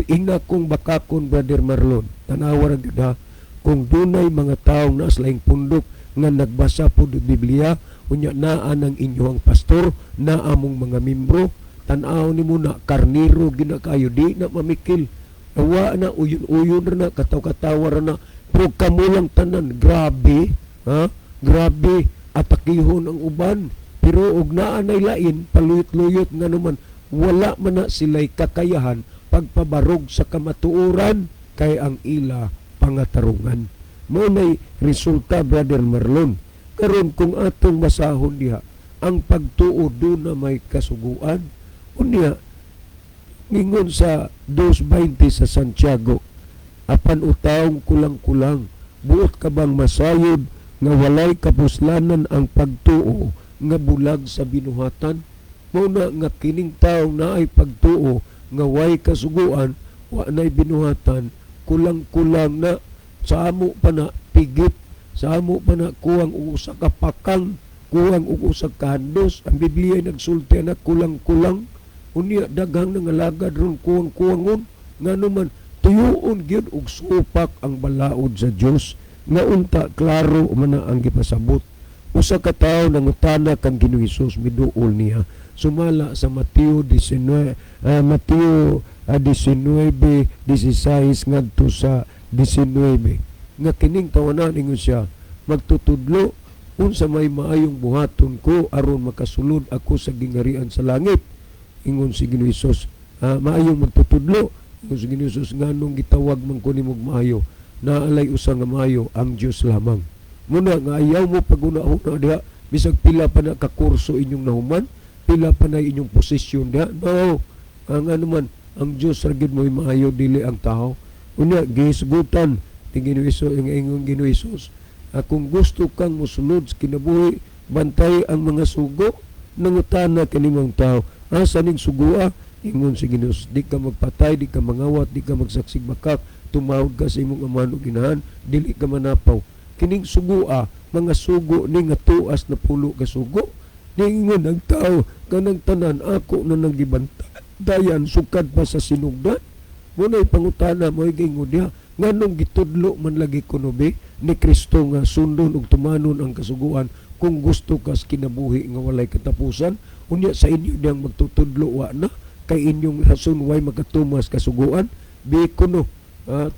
Inga kong bakakon, Brother Marlon, tanawa ra gyud ha, kung dunay mga tawo na sa laing pundok nga nagbasa pod og Biblia, unya naa ng inyong pastor, naa mong mga membro, tan-aw nimo na karniro gina kayo, di na mamikil. Wa na, uyon-uyon ra na, kataw-katawa ra na, pero kamo lang tanan grabe ha, grabe atakihon ang uban, pero og naa nay lain, paluyot-luyot nga naman. Wala man na sila'y kakayahan pagpabarog sa kamatuoran kay ang ila pangatarungan. Mo nay resulta, Brother Marlon. Karon, kung atong basahon diha ang pagtuo na may kasuguan, unya ningon sa 2:20 sa Santiago, "Apan o taong kulang-kulang, buot ka bang masayod nga walay kapuslanan ang pagtuo nga bulag sa binuhatan?" Mao na nga kining taong naay pagtuo nga way kasuguan, wa nay binuhatan, kulang-kulang na. Sa amo pa na pigit, sa amo pa na kuwang og usa ka pakang, kuwang og usa ka handos. Ang Biblia ay nagsulti na kulang-kulang. Unya daghang nangalagad ron kuwang-kuwangon, ngano man tuyuon gyud og supak ang balaod sa Dios nga unta klaro man na ang gipasabot. Usa ka tawo nangutana kang Ginoong Hesus, miduol niya sumala sa Mateo 19, Mateo 19:16 ngadto sa 19, nga kining tawanan, ingon siya, "Magtutudlo, unsa may maayong buhaton ko aron makasulod ako sa gingarian sa langit?" Ingon si Ginoong Hesus, "Maayong magtutudlo." Ingon si Ginoong Hesus, "Nganong gitawag man ko nimog maayo? Naalay usa nga maayo, ang Dios lamang." Muna nga ayaw mo paguna-una diha, bisag pila pa na ka kurso inyong nahuman, pila pa na inyong posisyon diha. No, ang ano man, ang Dios ra gyud mo'y maayo, dili ang tao. Unya gihisgutan ni Ginoong Hesus, ang ingon Ginoong Hesus, "Kung gusto kang mosulod sa kinabuhi, bantay ang mga sugo." Nangutana kanimong tao, "Asa ning sugua?" Ingon si Ginoong Hesus, "Di ka magpatay, di ka mangawat, di ka magsaksig bakak, Tumawag ka sa imong amahan ug inahan, dili ka manapaw. Kining sugua, mga sugo ni nga tuas na pulo ka sugo. Niingon ang tao, kanang tanan ako na nang gibantayan sukad pa sa sinugdan. Muna'y pangutana mo gingon niya, nganong gitudlo man lagi kuno bi ni Kristo nga sundon ug tumanon ang kasuguan kung gusto kas kinabuhi nga walay katapusan? Unya sa inyo diyang magtutudlo, wa na kay inyong rason way makatumas kasuguan. Bi kuno,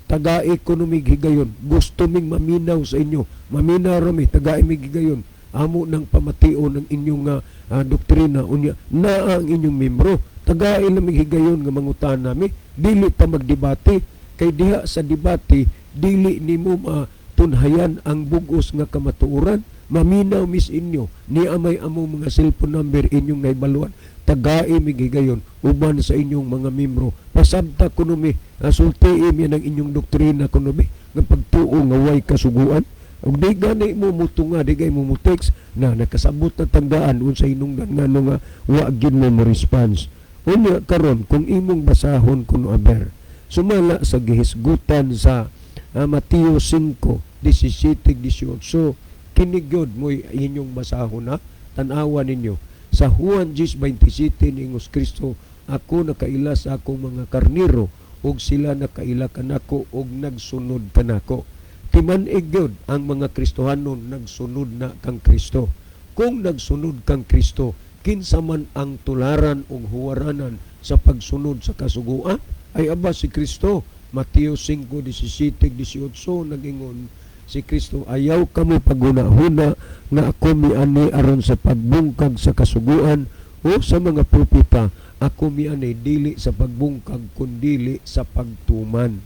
tagai kuno mig higayon, gusto ming maminaw sa inyo, maminaw rami, tagai mig higayon, amo nang pamation ng inyong doktrina. Unya naa ang inyong membro, tagai lang mig higayon nga mangutana mi, dili ta magdebate kay diha sa debate dili nimo matunhayan ang bugos nga kamatuoran. Maminaw mis inyo ni amay amo mga cellphone number inyong naibaluan. Tagai mig higayon uban sa inyong mga membro, pasabta kuno mi, sultii mi ng inyong doktrina kuno bi nga pagtuo nga way kasuguan. Ug di gani mo mutunga, di gay mo mo text na nakasabot na tanggaan unsa hinungdan ngano nga wa gyud mo mo response. Unya karon kung imong basahon kuno, aber, sumala sa gihisgutan sa Mateo 5:17-18, kini gyud mo'y inyong basahon na tan-awa ninyo. Sa Juan 10:27, niingon si Kristo, "Ako nakaila sa akong mga karnero ug sila nakaila kanako ug nagsunod kanako." Timan-ig gyud ang mga Kristohanon nagsunod na kang Kristo. Kung nagsunod kang Kristo, kinsa man ang tularan ug huwaranan sa pagsunod sa kasuguan? Ay aba, si Kristo. Mateo 5:17-18, nagingon si Kristo, "Ayaw kamo paghuna-huna nga ako miani aron sa pagbungkag sa kasuguan o sa mga propeta. Ako miani dili sa pagbungkag kundili sa pagtuman."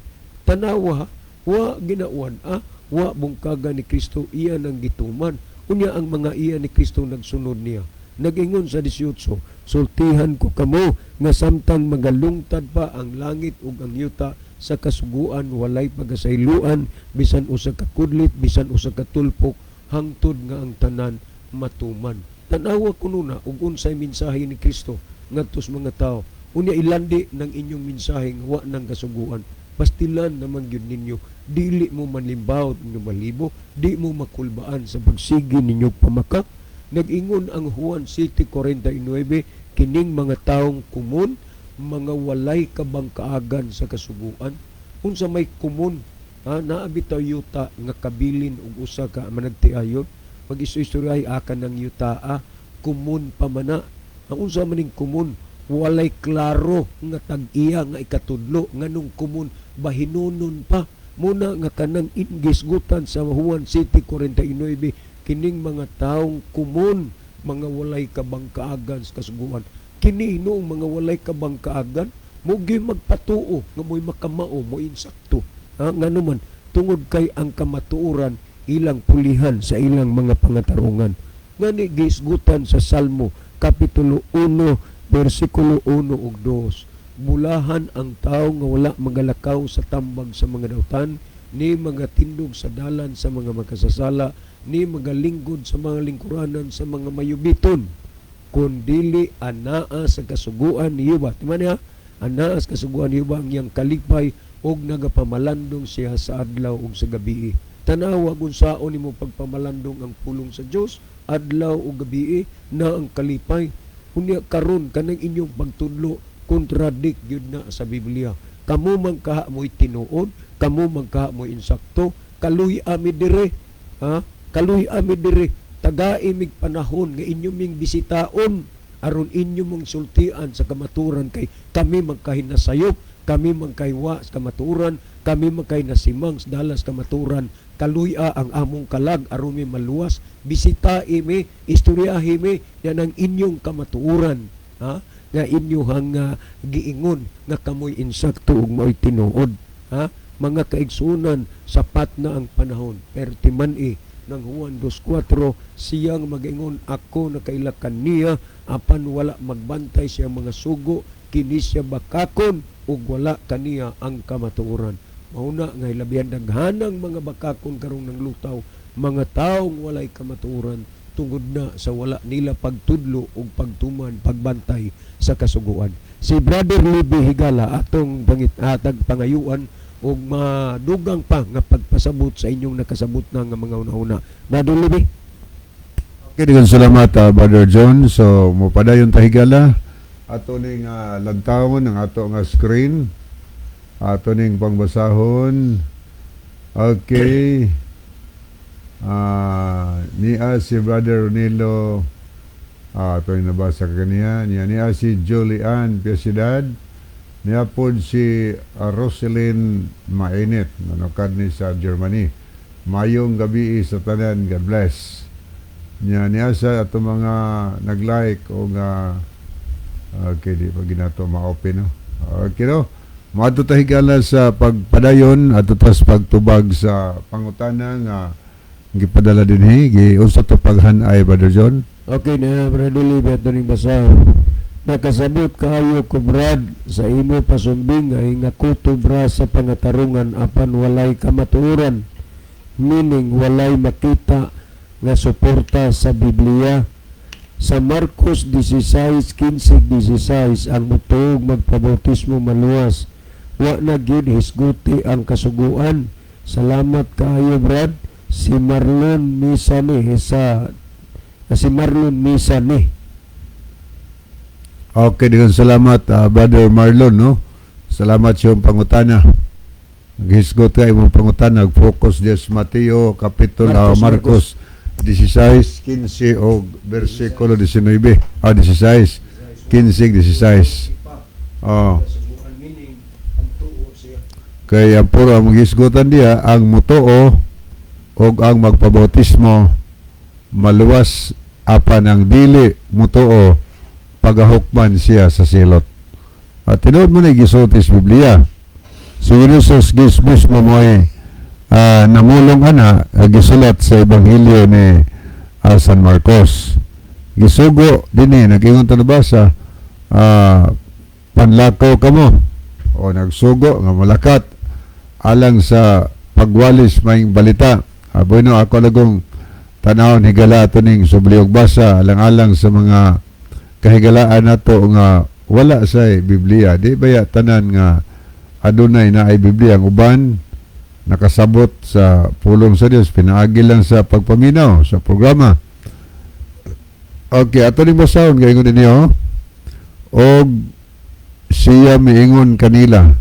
Tanawa, wa ginauan wa bungkaga ni Kristo, iya nang gituman. Unya ang mga iya ni Kristo nagsunod niya. Nagingon sa 18, "Sultihan ko kamo nga samtang magalungtad pa ang langit ug ang yuta, sa kasuguan walay pagasayloan bisan usa ka kudlit, bisan usa ka tulpok, hangtod nga ang tanan matuman." Tan-awa kuno na ug unsay mensahe ni Kristo ngadto sa mga tao. Unya ilandi ng inyong mensahe nga wa nang kasuguan. Pastilan naman gyud ninyo, dili mo manlimbawot ninyo malibo, di mo makulbaan sa pagsigi ninyo pamakak. Nag-ingon ang Juan 7:49, kining mga taong komon, mga walay kabangkaagan sa kasuguan. Unsa may komon? Ha, naa bitaw yuta nga kabilin og usa ka managtiayon. Mag-istorya akan ng yuta, komon pa man na. Ang unsa man ning komon? Walay klaro nga tag-iya nga ikatudlo. Nganong komon? Bahinunon pa. Muna nga kanang ingisgutan sa Juan 7:49, kining mga taong komon, mga walay kabangkaagan sa kasuguan. Kini noong mga walay kabangkaagan, mugi magpatuo nga mo'y makamao, mo insakto. Ha, ngano man? Tungod kay ang kamatuoran ilang pulihan sa ilang mga pangatarungan. Ngani gisgutan sa Salmo kapitulo 1 bersikulo 1 ug 2, "Bulahan ang tao nga wala magalakaw sa tambag sa mga dautan, ni magatindog sa dalan sa mga makasasala, ni magalingkod sa mga lingkuranan sa mga mayubiton, kundili anaa sa kasuguan ni Yuba." Timan niya, anaa sa kasuguan ni Yuba ang iyang kalipay ug nagapamalandong siya sa adlaw ug sa gabii. Tanawa kung saon nimo pagpamalandong ang pulong sa Dios, adlaw ug gabii na ang kalipay. Unya karon kanang inyong pagtudlo contradict gyud na sa Biblia. Kamo man kaha mo'y tinuod, kamo man kaha mo'y insakto, kaluy ami dire. Ha? Kaluy ami dire. Tagai mig panahon nga inyo ming bisitaon aron inyo mong sultian sa kamaturan kay kami magkahinasayop, kami magkaywa sa kamaturan, kami magkay nasimang sa dalas kamaturan. Kaluya ang among kalag aron mi maluwas. Bisita mi, istoryahi mi yan ang inyong kamatuoran. Ha? Nga inyohang giingon nga kamoy insakto ug mao'y tinuod. Ha? Mga kaigsunan, sapat na ang panahon. Pero timan-i ng Juan 2:4, siyang magaingon, "Ako nakaila kaniya," apan wala magbantay siya mga sugo, kini siya bakakon ug wala kaniya ang kamatuoran. Mauna nga hilabihan daghanang mga bakakon karong ng lutaw, mga taong walay kamatuoran tungod na sa wala nila pagtudlo ug pagtuman, pagbantay sa kasuguan. Si Brother Libby Higala atong pangit atag pangayuan Ug madugang pa nga pagpasabot sa inyong nakasabot na nga mga una-una. Brother Libby. Okay, daghang salamat, Brother John. So, mopadayon ta, higala. Ato ning lantawon ang ato nga screen. Ato ning pangbasahon. Okay. Niya si Brother Ronilo. Ato ning nabasa kaniya. Niya niya si Julian Piacidad. Niya pod si Roselyn Mainit. Nanukad ni sa Germany. Mayong gabi sa tanan. God bless. Niya niya sa ato mga nag-like o nga, okay, di pa ginato ma-open, no. Okay, no. Moadto ta, higala, sa pagpadayon ato tas pagtubag sa pangutana nga gipadala dinhi. Giunsa to paghanay, Brother John? Okay na, Brother Libby, ato ning basahon. Nakasabot kaayo ko, Brad, sa imo pasumbing ay nga kutob ra sa pangatarungan apan walay kamatuoran. Meaning walay makita nga suporta sa Biblia. Sa Marcos 16:15-16, ang mutuo ug magpabautismo maluwas. Wa na gyud hisguti ang kasuguan. Salamat kaayo, Brad. Si Marlon Misani sa si Marlon Misani. Okay, daghang salamat, Brother Marlon, no. Salamat sa iyong pangutana. Naghisgot ka imong pangutana, focus diya sa Mateo kapitulo Marcos. Marcos 16:15 og bersikulo 19. 16 15 16. Oh. Kay ang puro ang maghisgutan diya, ang mutuo og ang magpabautismo maluwas, apan ang dili mutuo pagahukman siya sa silot. At tinuod mo na gisulti sa Biblia. Si Jesus mismo mo'y namulong ana, gisulat sa Ebanghelyo ni San Marcos. Gisugo dinhi, nag-ingon ta nabasa, panlakaw kamo o nagsugo nga malakat alang sa pagwalis maayong balita. Bueno, ako lagong tanawon, higala, ato ning subliog basa alang-alang sa mga kahigalaan nato nga wala sa Biblia. Di baya tanan nga adunay na ay Biblia? Ang uban nakasabot sa pulong sa Dios pinaagi lang sa pagpaminaw sa programa. Okay, ato ning basahon kay ingon ninyo, og siya miingon kanila,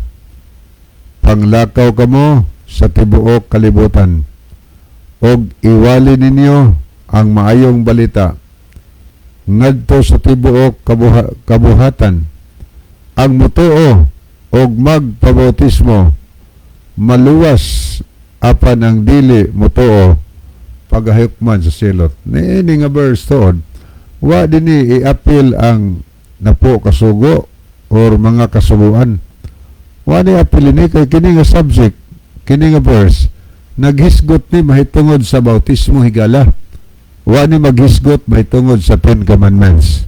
"Panglakaw kamo sa tibuok kalibutan og iwali ninyo ang maayong balita ngadto sa tibuok kabuhatan. Ang mutuo og magpabautismo maluwas, apan ang dili mutuo pagahukman sa silot." Niini nga verse tuod wa dinhi i-appeal ang napo kasugo or mga kasuguan. Wa ni appeal ni kay kini nga subject, kini nga verse naghisgot ni mahitungod sa bautismo, higala. Wa ni maghisgot mahitungod sa Ten Commandments.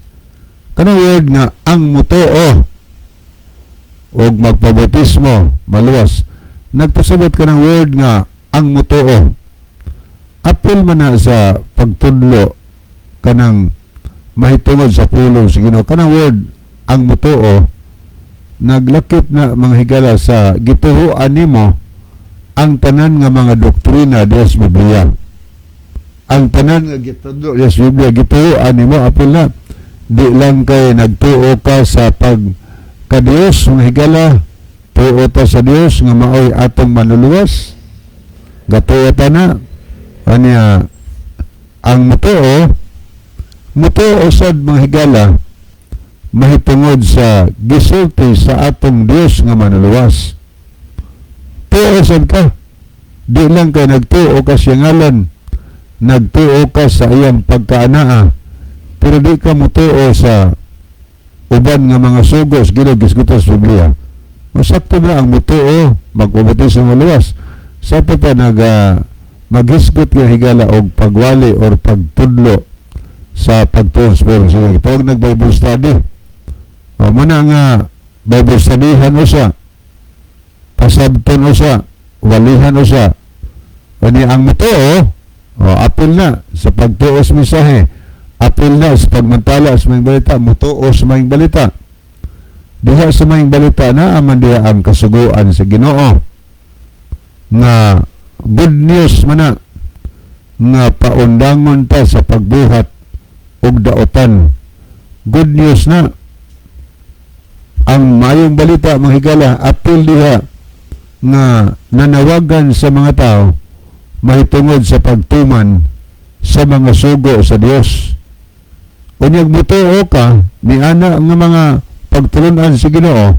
Kanang word nga ang mutuo og magpabautismo maluwas, nagpasabot ka ng word nga ang mutuo, apil man na sa pagtudlo kanang mahitungod sa pulong sa Ginoo. Kanang word ang mutuo naglakip na, mga higala, sa gituhoan nimo ang tanan nga mga doktrina diya sa Biblia, ang tanan nga gitudlo diya sa Biblia, gituhoan nimo, apil na. Di lang kay nagtuo ka sa pag kadiyos, mga higala. Tuo ta sa Dios nga maoy atong manluluwas, gatuo ta na. Anya ang mutuo, mutuo sad, mga higala, mahitungod sa gisulti sa atong Dios nga manluluwas. Tuo sad ka, di lang kay nagtuo ka sa ngalan, nagtuo ka sa iyang pagkaanaa, pero di ka mutuo sa uban nga mga sugos Ginoo gisgutan sa Biblia. Masakto na ang mutuo magpabautismo maluwas. Sa pa pa naga maghisgot nga, higala, og pagwali or pagtudlo sa pagtuo sa pulong sa Ginoo. Tawag nag Bible study. O muna nga Bible studyhan usa, pasabton usa, walihan usa. Ani ang mutuo, o apil na sa pagtuo sa mensahe, apil na sa pagmantala sa maayong balita, mutuo sa maayong balita. Diha sa maayong balita na aman diha ang kasuguan sa Ginoo. Nga good news man na nga paundangon ta sa pagbuhat og daotan. Good news na ang maayong balita, mga higala, apil diha nga nanawagan sa mga tao mahitungod sa pagtuman sa mga sugo sa Dios. Unyag mutuo ka ni ana nga mga pagtulunan sa Ginoo,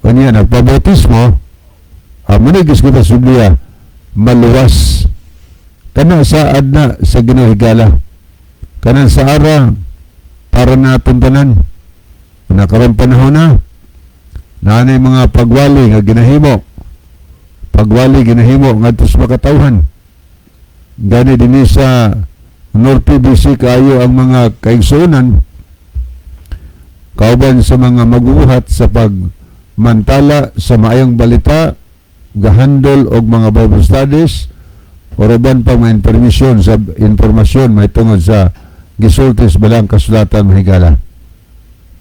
unya nagpabautismo, amo ni gisgutan sa Biblia, maluwas kana saad na sa Ginoo, higala. Kanang sa ara para naton tanan. Nakaron panahon na naanay mga pagwali nga ginahimo, pagwali ginahimo ngadto sa makatawhan. Gani dinhi sa Norte BC kaayo ang mga kaigsuonan kauban sa mga magbuhat sa pagmantala sa maayong balita, gahandol og mga Bible studies o uban pa mga informasyon sa informasyon mahitungod sa gisulti sa balang kasulatan, mahigala.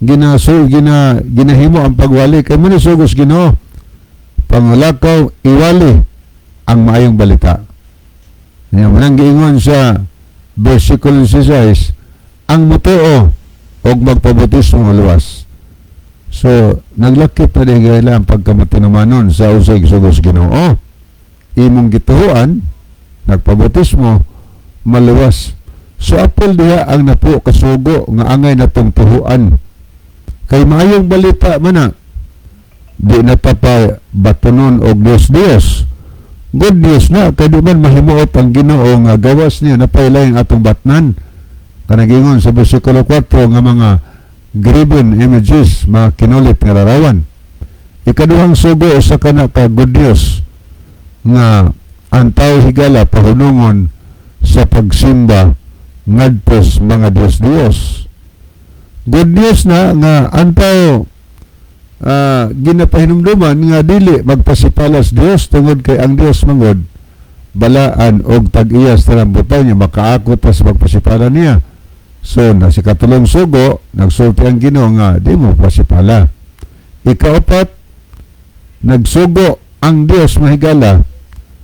Ginasul gina ginahimo ang pagwali kay mo ni sugos Ginoo, pangalakaw, iwali ang maayong balita. Nya manang giingon sa versikulo 16, ang mutuo og magpabautismo maluwas. So naglakip na din ang pagkamatinumanon sa usay sugos Ginoo. Imong gituohan, nagpabautismo, maluwas. So apil diha ang napo kasugo nga angay natong tuhuan kay maayong balita man na, di na ta pa batunon og Dios Dios. Good news na kay di man mahimuot ang Ginoo nga gawas niya napailay ang atong batnan, kanagingon sa versikulo 4 nga mga graven images, mga kinulit nga larawan. Ikaduhang sugo sa kana ka good news nga ang tao, higala, pahunungon sa pagsimba ngadto sa mga Dios Dios. Good news na nga ang tao ginapahinumduman nga dili magpasipalas Dios tungod kay ang Dios mangod balaan og tag-iya sa tanang butang niya, makaakot pa sa pagpasipala niya. So na sa katulong sugo, nagsulti ang Ginoo nga di mo pasipala. Ikaapat, nagsugo ang Dios, mahigala,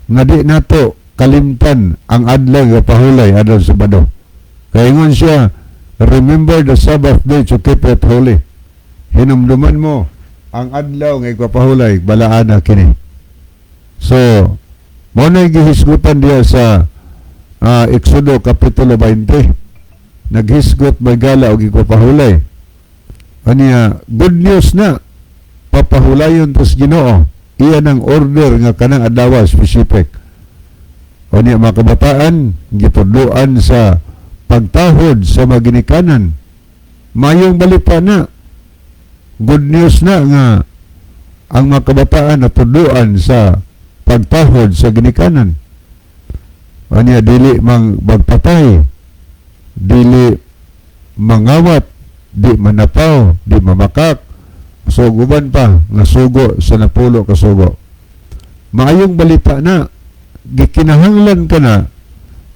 nga di nato kalimtan ang adlaw nga pahulay, adlaw Sabado. Kay ingon siya, "Remember the Sabbath day to keep it holy." Hinumduman mo ang adlaw nga igpapahulay, balaan na kini. So mao na gihisgutan diha sa Exodo kapitulo 20, naghisgot magala og igpapahulay. Aniya, good news na papahulayon tas Ginoo, iya ng order nga kanang adlaw specific. Unya mga kabataan gitudloan sa pagtahod sa maginikanan. Mayong balita na, good news na nga ang mga kabataan natudloan sa pagtahod sa ginikanan. Anya dili mang magpatay, dili mangawat, di manapaw, di mamakak, so guban pa nga sugo sa napulo ka sugo. Maayong balita na gikinahanglan ka na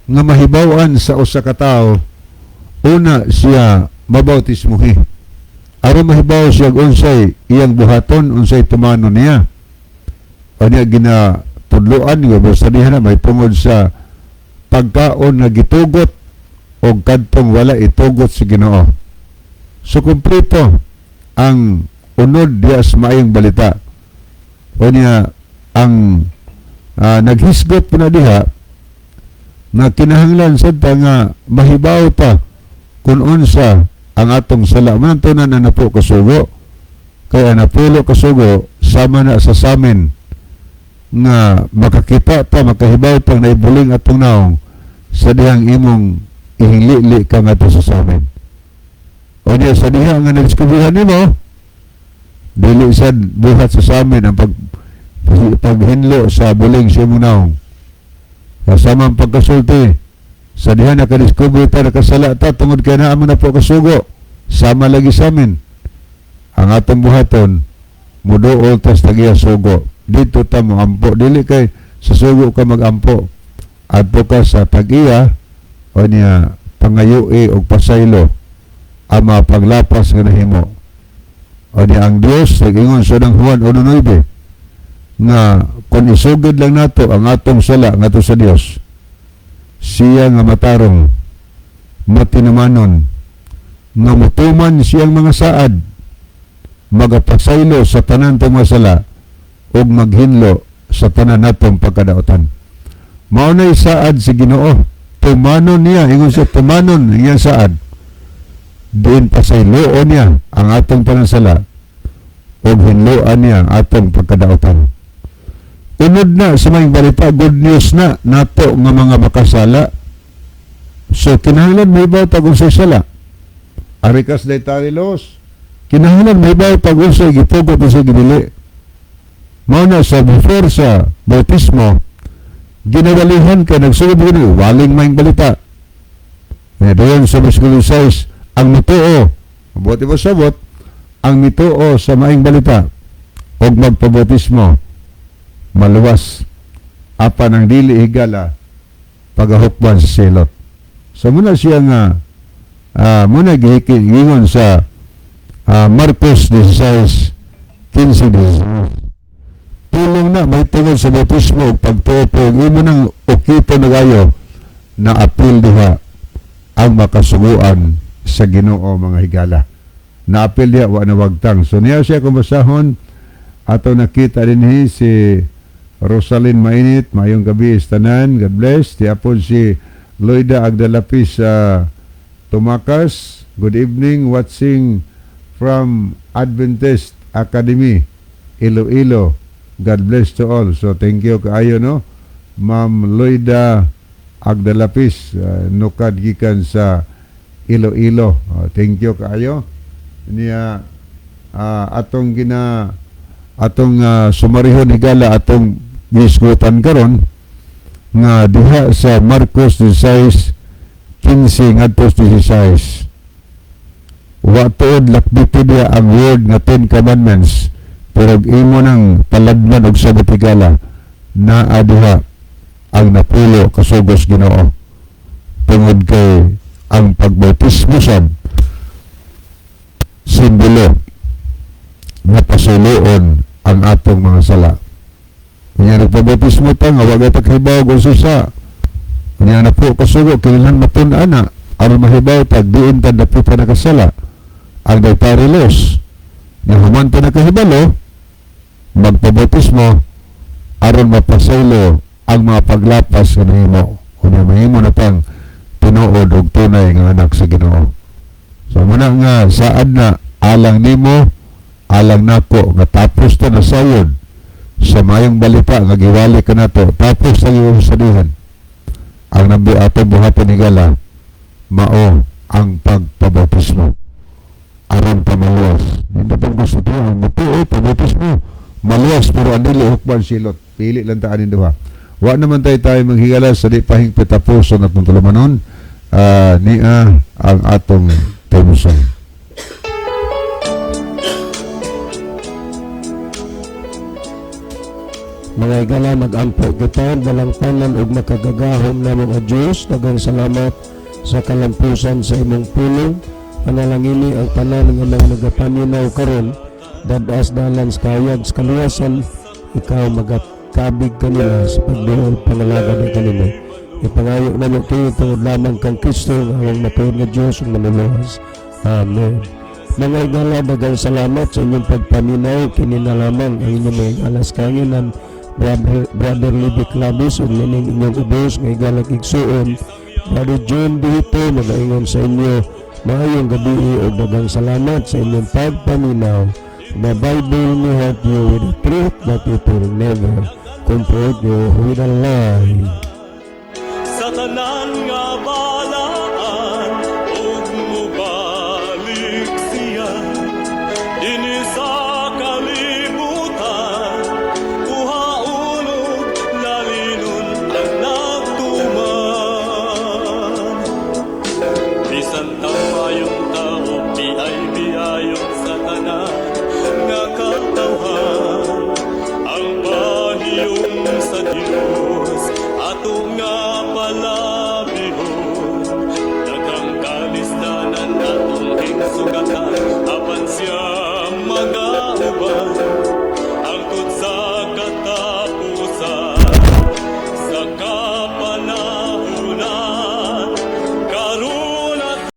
nga mahibaw-an sa usa ka tawo, una siya mabautismohi aron mahibaw siya unsay iyang buhaton, unsay tumano niya. Anya ginatudloan nga basta diha na may tungod sa pagkaon nga gitugot o kadtong wala itugot sa Ginoo. So kumpleto ang unod diya sa maayong balita. Unya ang naghisgot po na diha na kinahanglan sad ta nga mahibaw ta kung unsa ang atong sala. Man tunan na napo kasugo. Kaya napulo kasugo sama na sa samin nga makakita ta, makahibaw ta na ibuling atong naong sa dihang imong ihinglili ka nga sa samin. O niya sa diha nga nadiskubrihan nimo, dili sad buhat sa samin ang paghinlo sa buling sa imong naong. Kasama ang pagkasulti sa diha nakadiskubre ta nakasala ta tungod kay naa mo na po kasugo, sama lagi sa amin ang atong buhaton, muduol tas tagiya sugo. Dito ta mo ampo, dili kay sa sugo ka magampo, adto ka sa tag-iya o niya pangayui og pasaylo ang mga paglapas nga nahimo. O niya ang Dios nag-ingon sa unang Juan 1:9 Nga kung isugid lang nato ang atong sala ngadto sa Dios, siya nga matarong, matinumanon, nga mutuman siyang mga saad, magapasaylo sa tanan tong mga sala ug maghinlo sa tanan natong pagkadaotan. Mao nay saad si Ginoo. Tumanon niya, ingon siya, tumanon iyang saad. Diin pasayloon niya ang atong tanan sala ug hinloan niya ang atong pagkadaotan. Unod na sa maayong balita, good news na nato nga mga makasala. So kinahanglan mahibaw tag unsay sala. Arikas dietary laws. Kinahanglan mahibaw tag unsay gitugot, unsay gidili. Mao na sa before sa bautismo, ginawalihan kay nagsugod gini waling maayong balita. Nga dayon sa versikulo 6, ang mituo, buot mo sabot, ang mituo sa maayong balita og magpabautismo maluwas, apan ang dili higala pagahukban sa silot. So muna siya nga muna gihingon sa Marcos 16:15. Tulong na may tungod sa bautismo ug pagtuo po imo nang ukito nagayo na apil diha ang makasuguan sa Ginoo, mga higala. Naapil diha, wa na wagtang. So niya siya kung basahon ato nakita dinhi si Rosalyn Mainit, maayong gabi tanan, God bless. Tiapon si Loida Agdalapis sa Tumakas. Good evening, watching from Adventist Academy, Iloilo. God bless to all. So thank you kaayo, no, Ma'am Loida Agdalapis, nukad gikan sa Iloilo. Thank you kaayo. Niya atong gina atong sumarihon, higala, atong gisgutan karon nga diha sa Marcos 16:15 ngadto 16, wa tuod lakbiti diha ang word nga Ten Commandments, pero imo nang taladman og sabot, higala, naa diha ang napulo kasugos Ginoo tungod kay ang pagbautismo sad simbolo nga pasuluon ang atong mga sala. Unya nagpabautismo ta nga wa ta kahibaw kung sa unya na po kasugo, kinahanglan matun-an na aron mahibaw tag diin ta dapita nakasala, ang dietary laws nga human ta nakahibalo, magpabautismo aron mapasaylo ang mga paglapas nga nahimo. Unya mahimo na tang tinuod og tunay nga anak sa Ginoo. So muna nga saad na alang nimo, alang nako, nga tapos ta nasayod sa mayong balita nga giwali kanato, tapos sa iyong sadihan, ang nabi ato buhaton, higala, mao ang pagpabautismo aron pamaluwas. Hindi pa gusto to ang mutuo, pabautismo, maluwas, pero ang dili hukban silot. Pili lang ta anin duha. Wa naman tayo tayo manghigala sa di pa hingpit tapuson atong tulumanon. Niya ang atong theme song. Mga higala, mag-ampo kita. Dalangpanan ug makagagahom namong a Dios, daghang salamat sa kalampusan sa imong pulong. Panalangini ang tanan nga mga nagapaminaw karon, dadas dalan sa kahayag sa kaluwasan. Ikaw magakabig kanila sa pagduol pangalaga ng kanila. Ipangayo namo kini tungod lamang kang Kristo nga among matuod nga Dios ug manluluwas. Amen. Mga higala, daghang salamat sa inyong pagpaminaw. Kini na lamang ang inyong mga higala sa kahanginan, Brother Libby Clavis, ug nining inyong ubos nga higalag igsuon, Brother John Dihito, magaingon sa inyo maayong gabi ug daghang salamat sa inyong pagpaminaw. The Bible may help you with the truth, but it will never comfort you with a lie.